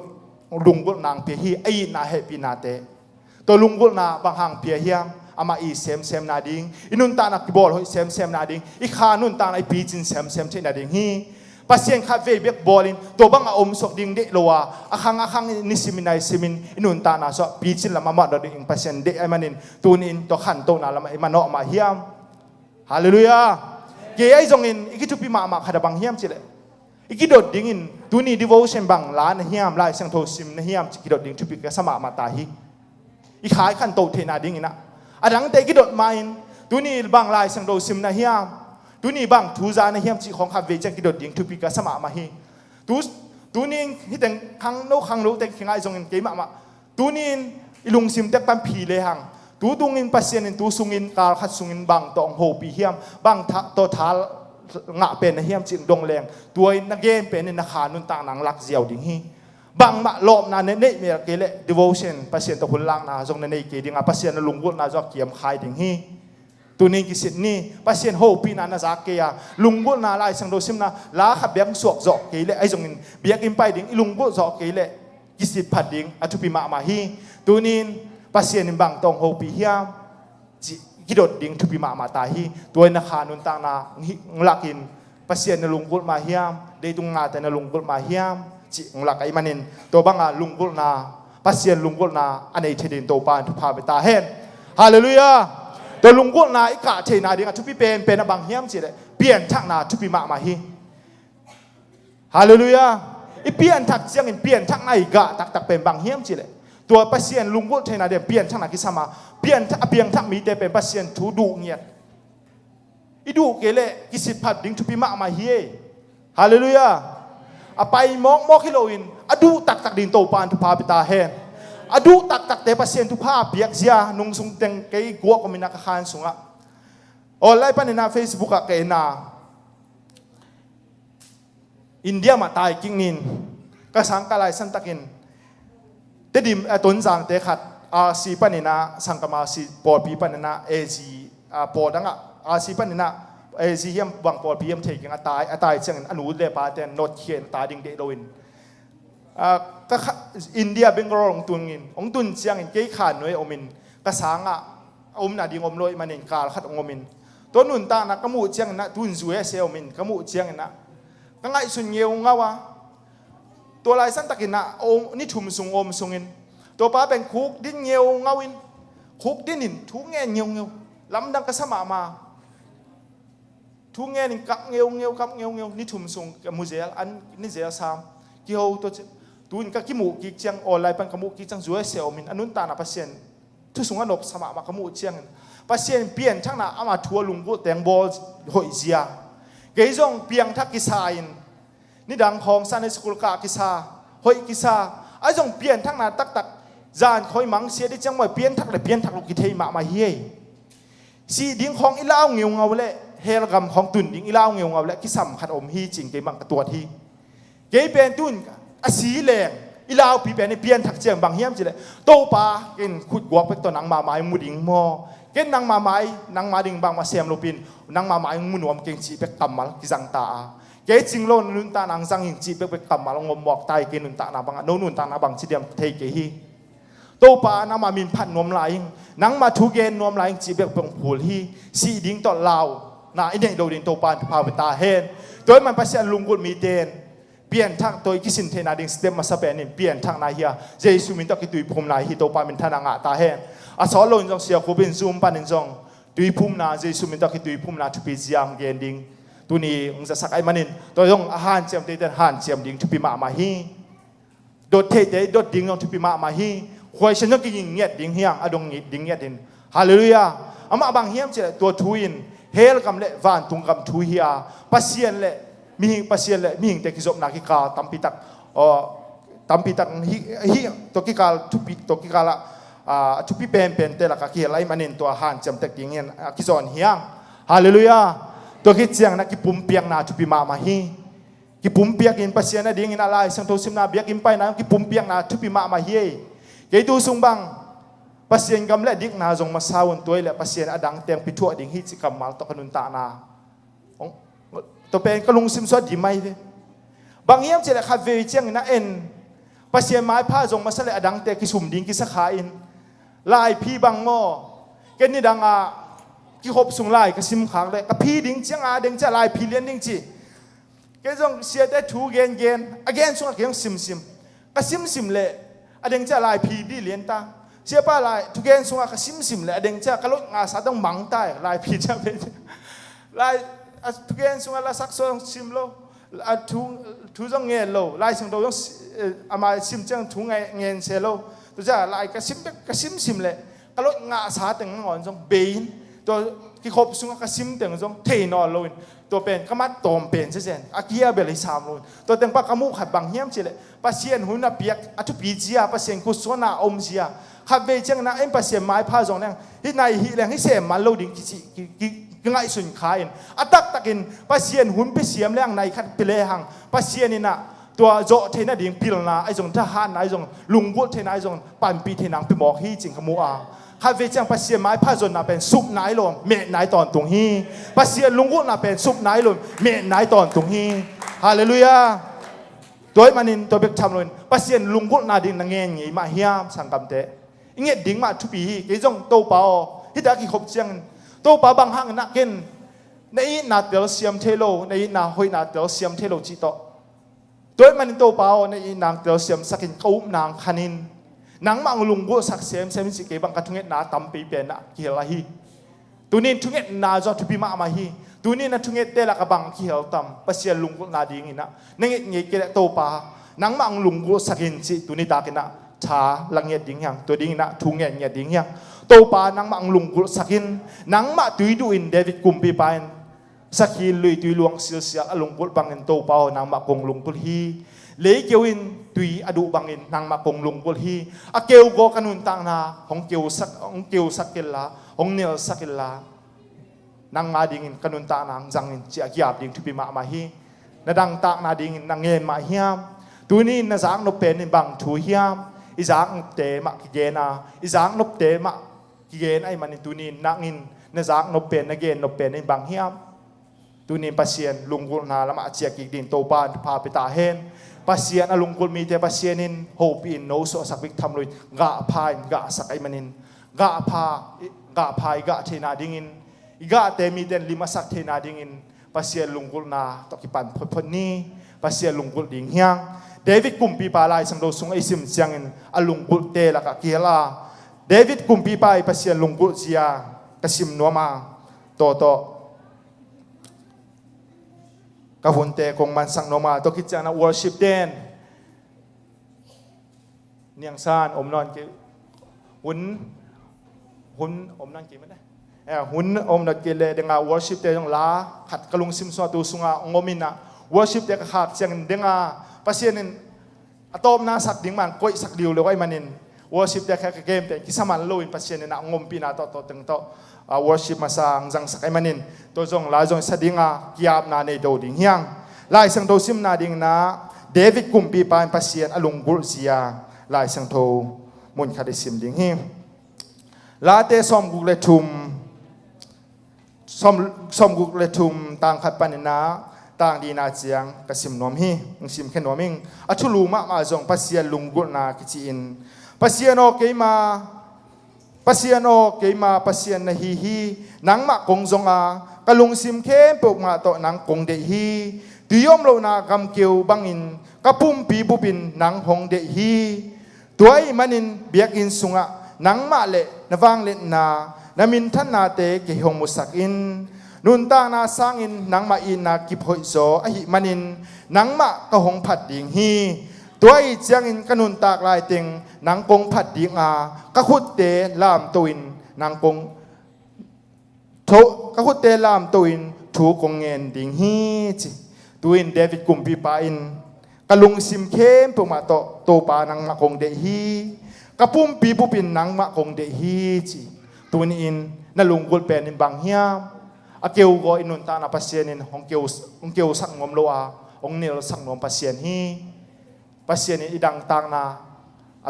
lunggulhna hong pia hi, a itna hehpihnate. Tua lunggulhna bang hang pia hiam? Amah it semsemna ding, i nuntakna kibawl hoih semsemna ding, i kha nuntakna i picin semsem theihna ding hi. Pasian khatvei bek bawlin tua bang a om suak ding deih lo a, a khang a khang nisimin naisimin i nuntakna suah picin lam amah dawh ding Pasian deih ahih manin, tuni-in tua khantohna lamah i manawh mah hiam? Halleluiah. Kei ahi zongin i kithupi mahmah khat a bang hiam cih leh, i kidot dingin tuni devotion bang la na hiam, Lai Siangtho sim na hiam cih kidot ding thupi ka sa mahmah ta hi. I kha i khantoh theihna ding in ah, a dangte i kidot ma-in tuni bang Lai Siangtho sim na hiam, Tuni bang thu za na hiam cih khawng khat vei ciang kidot ding thupi ka sa mahmah hi. Tu, tuni in hih teng khangno khangno teng kingai zongin kei mahmah. Tuni in i lungsim tek pan phi lehang, tu tungin Pasian in tu sungin kal khat sungin bang tawh hong hopih hiam, bang tawh tha ngah pen na hiam cih dong leng, tua in na gen pen in na kha nuntakna hong lak ziau ding hi. Bangmah lawpna na neih mel kei leh devotion, Pasian tawh hun lakna zong na nei kei ding a, Pasian na lunggulhna zong a kiam khai ding hi. Tuni in kisit ni, Pasian hopihna na zak kei a, lunggulhna Lai Siangtho simna la khat bek suak zawh kei leh, ahi zongin biakinn pai ding i lunggulh zawh kei leh kisit phat ding a thupi mahmah hi. Tuni in Pasian in bang tawh hong hopih hiam cih kidot ding thupi mahmah ta hi. Tua in na kha nuntakna hong lakin Pasian na lunggulh mah hiam, leitung ngate na lunggulh mah hiam cih hong lak ahih manin, tua banga lunggulhna, Pasian lunggulhna a nei thei ding Topa in thupha pia ta hen. Halleluiah. Tua lunggulhna i kah theihna ding a thupi penpen a bang hiam cih leh pianthakna thupi mahmah hi. Halleluiah. I pianthak ciangin pianthakna i gah taktak pen bang hiam cih leh, tua Pasian lunggulh theihna ding pianthakna kisam a, pianthak, a piangthak mite pen Pasian thu duh ngiat. I duh kei leh kisit phat ding thupi mahmah hi. Halleluiah. A pai mawkmawk hi loin a duh taktak ding Topa in thupha pia ta hen. A duh taktakte Pasian thupha piak zia nung sung teng kei guak om in a ka khan sungah, online panin a Facebook ah ka en a, India mah tai kik nin, ka sang ka laisan takin Tedim, a, Tonzangte khat, R C panin a, Sangkam R C pawlpi panin a, A G, a, pawl dang ah, R C panin a, A G hiam bang pawlpi hiam thei keng a tai, a tai ciangin a nu le pate in nawtkhia in a tai ding deih loin, a, ka kha-, India Bangalore hong tun in, hong tun ciangin kei khan nuai om in, ka sang ah a omna ding om lo ahih manin kal khat hong om in, tua nuntakna ka muh ciangin a, tun U S A om in ka muh ciangin a, ka ngaihsun ngeungau a, tua laisan takin a, om, ni thum sung om sungin, tua pa pen khuk din ngeungau in, khuk din in thu ngen ngeungeu, lamdang ka sa mahmah. Thu ngen in kap ngeungeu, kap ngeungeu, ni thum sung ka mu zel, an ni zel sam, kiho tua ci. Tun ka kimuh kik ciang, online pan ka muh kik ciang, U S A om in a nuntakna Pasian thu sung a nopsa mahmah ka muh ciangin, Pasian pianthakna ama thu a lunggulh teng bawl hoih zia. Kei zong piangthak kisa in, nidang khawng Sunday school kah kisa, hoih kisa, ahi zong pianthakna taktak, zan khoi mangsia dih ciang maw, pianthak le pianthak lo kithei mahmah hi. Sih ding khawng i lau ngeungau le, hell gam khawng tun ding i lau ngeungau le, kisam khat om hi cing kei bang ka tuat hi. Kei pen tun a si leng, i laupi pen i pianthak ciang bang hiam cih leh, Topa, ken khutguak bek tawh nangma mai mu ding maw? Ken nangma mai, nangma ding bangmah sem lopin, nangma mai mu nuam keng cih bek kammal kizang ta a, kei cing lo nuntakna hong zang ing cih bekbek kammal hong om mawk ta hi. Kei nuntakna bangah, no nuntakna bang ci diam thei kei hi. Topa, nangma min phat nuam lai ing, nangma thu gen nuam lai ing cih bekbek hong phul hi. Sih ding tawh launa i neih lo ding Topa in thupha pia ta hen. Tua ahih man Pasian lunggulh mite in pianthak, tua i kisin theihna ding step masa pen in pianthakna hi a, Jesu min tawh kituiphumna hi. Topa minthanna ngah ta hen. A sawt loin zong sia khup in Zoom panin zong tuiphumna, Jesu min tawh kituiphumna thupi zia hong gen ding tuni hong zasak ahih manin, tua zong a hanciamte in hanciam ding thupi mahmah hi. Dot theite dot ding zong thupi mahmah hi. Khuaisian zong kiging ngiat ding hi hang, a dong ding ngiat in. Halleluiah. Amah bang hiam cih leh, tua thu in hell gam le vantung gam thu hi a, Pasian le mihing, Pasian le mihingte kizopna kikal tampi tak, aw, tampi tak hi, hi, tua kikal thupi, tua kikal ah, a, thupi penpente lakah kihel ahih manin tua hanciam tek ding hi a kizawn hi hang. Halleluiah. Tua khit ciangin a kipumpiakna thupi mahmah hi. Kipumpiak in Pasian a dingin a Lai Siangtho simna, biakinn paina, kipumpiakna thupi mahmah hi. Kei tu sung bang Pasian gam le dikna zong masa un, tua hi leh Pasian a dang teng pithuah ding hi cih kammal tawh ka nuntakna, tua pen ka lungsim sung a dim ahi ve. Bang hiam cih leh khat vei ciangin a en, Pasian maipha zong masa leh a dangte kisum ding kisa kha in, lai phi bang maw? Ken nidang a kihop sung lai ka sim khak leh ka phi ding ciang a deng ciang lai phi lian ding ci. Kei zong siate thu gengen, a gen sungah kei zong simsim. Ka simsim leh a deng ciang lai phi dih lian ta. Siapa lai thugen sungah ka simsim leh a deng ciang ka lot ngah sa dong mang ta, lai phi ciang phi. Lai, a thugen sungah lasak sung sim lo, a thu, thu zong ngen lo, Lai Siangtho zong si-, eh, ama sim ciang thu ngen, ngen se lo. Tua ciang lai ka sim bek, ka simsim leh ka lot ngah sa teng nangawn zong bei in. Tua kikhop sungah ka sim teng zong thei nawn loin, tua pen ka mat tawm pen zezen, a kia bel hi sam loin, tua teng pan ka muh khat bang hiam cihleh Pasian hun a piak a thupi zia, Pasian khutsuahna a om zia. Khatvei ciangin ah en Pasian maipha zong leng hih nai hih leng hih sem man lo ding kici ki, ki, kingaihsun kha in, a taktakin Pasian hun pia siam leng nai khat pia lehang Pasian in ah tua zawh theih nading pilna ahi zong, thahatna ahi zong, lunggulh theihna ahi zong, panpih theihna hong pia mawk hi cih ka mu a. Khatvei ciang Pasian maipha zonna pen sup nai lo, meh nai tawntung hi. Pasian lunggulhna pen sup nai lo, meh nai tawntung hi. Halleluiah. Tua ahih manin tua bek tham loin Pasian lunggulhna ding na ngen ngei mah hiam, sanggamte? I nget ding mah thupi hi. Kei zong, Topa aw, hih tak a kikhop ciangin, Topa, bang hangin ah ken na itna telsiam thei lo, na itna hoihna telsiam thei lo cih tawh. Tua ahih manin Topa aw, na itna hong telsiamsakin ka upna hong khanin, nangmah hong lunggulhsak semsem in cih kei bang ka thungetna tampi pen ah kihel ahi. Tuni in thungetna zong thupi mahmah hi. Tuni in na thungette lakah bang kihel tam? Pasian lunggulhna dingin ah na nget ngei kei leh, Topa, nangmah hong lunggulhsak in cih tuni takin ah tha la ngiat ding hi hang. Tua dingin ah thu ngen ngiat ding hi hang. Topa, nangmah hong lunggulhsak in. Nangmah tui duh in, David kumpipa in sakhi luitui luang silsial a lunggulh bangin, Topa aw, nangmah kong lunggulh hi. Leikeu in tui a duh bangin nangmah kong lunggulh hi. A keugaw ka nuntakna hong keusak, hong keusak kei inla, hong nelsak kei inla, nang a dingin ka nuntakna hong zang in, ci-a ki-ap ding thupi mahmah hi. Na dangtakna dingin na ngen mah hiam? Tuni in na zaknop pen in bang thu hiam? I zaknopte mah kigen a, i zaknopte mah kigen ahih manin tuni in nang in na zaknop pen, na gennop pen in bang hiam? Tuni in Pasian lunggulhna lamah a ciah kik ding Topa in thupha pia ta hen. Pasian a lunggulh mite Pasian in hopih in, nosuahsak bek tham loin gahpha in gahsak ahih manin, gahpha, gahpha i gah theihna dingin, i gahte mite in lim a sak theihna dingin Pasian lunggulhna tawh kipan photphot ni. Pasian lunggulh ding hi hang. David kumpipa Lai Siangtho sungah i sim ciangin a lunggulhte lakah kihel a, David kumpipa i Pasian lunggulh zia ka sim nuam a, tawtawh ka hunte kong mansak nuam a, tua khit ciangin ah worship ten, niangsan om nawn kei, hun, hun om nawn kei mah ne. Eh, hun om nawn kei leh deng a, worship te zong la khat ka lungsim sungah tu sungah hong om in ah, worship te ka khak ciangin deng a, Pasian in a tawpna sak ding man koihsak liuliu ahih manin, worship te kha ka game pen kisa man loin Pasian in a hong ompihna tawh, tawh teng tawh, ah, worship masa hong zangsak ahih manin, tua zong la zong sa ding a, ki-apna nei do ding hi hang. Lai Siangtho simna dingin ah David kumpipa in Pasian a lunggulh zia Lai Siangtho mun khat i sim ding hi. Late sawmguk le thum, sawm, sawmguk le thum, tang khat panin ah tang lina ciang ka sim nuam hi. Hong simkhia nuam ing. A thulu mahmah zong Pasian lunggulhna kici in, Pasian aw, keima, Pasian aw, keima Pasian na hi hi. Nangmah kong zong a, ka lungsim khempeuh mah tawh nang kong deih hi. Tui om lohna gamkeu bangin ka pumpi bupin nang hong deih hi. Tua ahih manin biakinn sungah nangmah le na vangliatna, na minthannate kei hong musak in. Nuntakna sangin nangmah itna kip hoihzaw ahih manin nangmah ka hong phat ding hi. Tua ahih ciangin ka nuntak laiteng nang kong phat ding a, ka khutte lamto in nang kong tho, ka khutte lamto in thu kong ngen ding hi, ci. Tu-in David kumpipa in, ka lungsim khempeuh mah tawh Topa nangmah kong deih hi. Ka pumpi bupin nangmah kong deih hi, ci. Tuni-in na lunggulh pen in bang hiam? A keugaw i nuntakna Pasian in hong keu, hong keusak nuam lo a, hong nelsak nuam Pasian hi. Pasian in i dangtakna, a,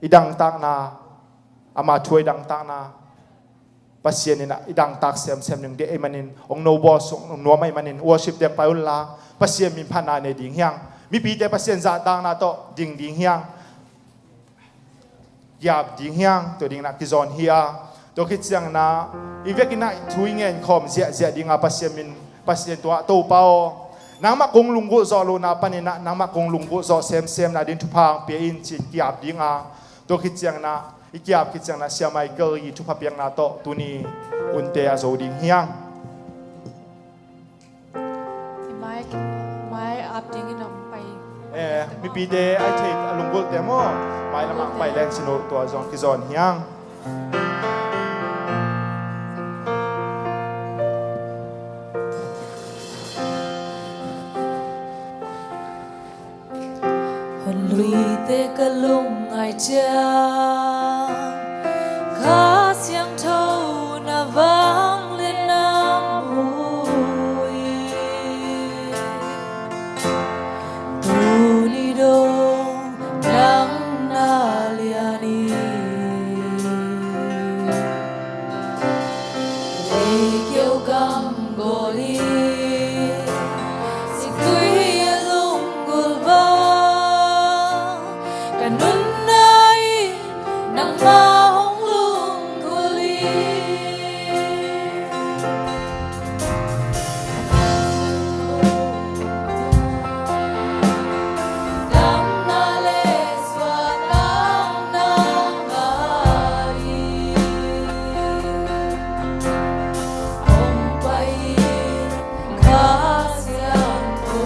i dangtakna, ama thu a i dangtakna, Pasian in ah i dangtak semsem ding deih ahih manin, hong no bawl sung nuam ahih manin, worship teng pai unla, Pasian minphatna nei ding hi hang. Mipite Pasian zahtakna tawh ding ding hi hang. Kiap ding hi hang, tua dingin ah kizawn hi a. Tua khit ciangin ah i vekin ah thu i ngen khawm ziahziah ding a, Pasian min, Pasian tua Topa aw, nangmah kong lunggulh zawh lohna panin ah nangmah kong lunggulh zawh semsemna ding thupha hong pia in, ci-in kiap ding a. Tua khit ciangin ah, i kiap khit ciangin ah Sia Michael i thupha piakna tawh tuni hunte a zo ding hi hang. I mai, mai ap dingin hong pai. Eh, mipite a i theih a lunggulhte maw, mai lamah hong pai leng cin uh, tua zong kizawn hi hang. Mite ka lungngai ciang Kha Siangtho na vanglian na mu hi. Tuni dong nang na lian hi. Leikeu gam gol hi. Siktui a lunggulh bang ka nunna in nangmah hong lunggulh hi. Damna le suahtakna ngah hi. Hong pai in Kha Siangtho.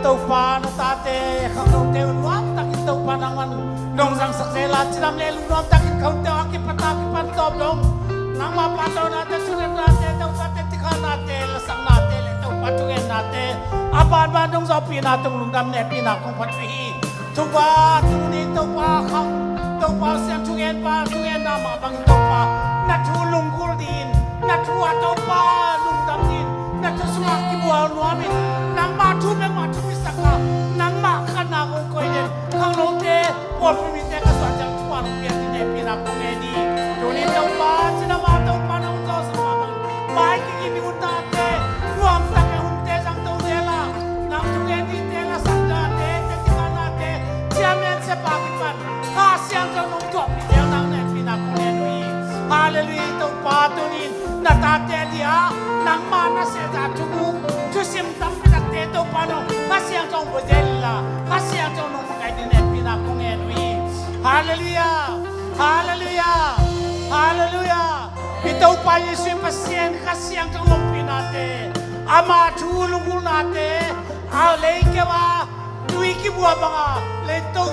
Topa, na tate khangnote uh nuam takin Topa nangman nong zangsak zel a, cidam le lungnuam takin khangnote uh a kipat a kipan tawm dong nangma pahtawinate, thungetnate, Topa, tetikhahnate, lasaknate le Topa thungennate a banban dong zawhpihna tung lungdam nehpihna kong phat uh hi. Topa, tuni Topa khang, Topa siang thungen pa, thungetna mah bangin Topa na thu lunggulh dingin, na thu a Topa lungdam dingin, na thu sungah kibual nuamin, nangma thu bek mah thupi sak a, nangma khanna kong koih den khangnote, pawlpi mite ka suah ciang thu a lungpian ding nehpihna kong ngen hi. Tuni Topa, cidam a Topa nong zawhsak mah bangin mai kikim i unnate, nuamtak i hunte zangto zel a, nang thungen dingte, lasaknate, tetikhahnate, chairman siapa kipan Kha Siangtho nong thuahpih zel nang nehpihna kong ngen uh hi. Halleluiah, Topa, tunin na tate dia nangma na sehzah thubuk thusim tampi takte Topa nong Kha Siangtho nong buak zel inla, Kha Siangtho nong makaih ding nehpihna kong ngen uh hi. Halleluiah, halleluiah, halleluiah. I Topa Jesuh Pasian Kha Siangtho nong pihnate, ama thu lunggulhnate, a leikeu a tui kibuak banga leito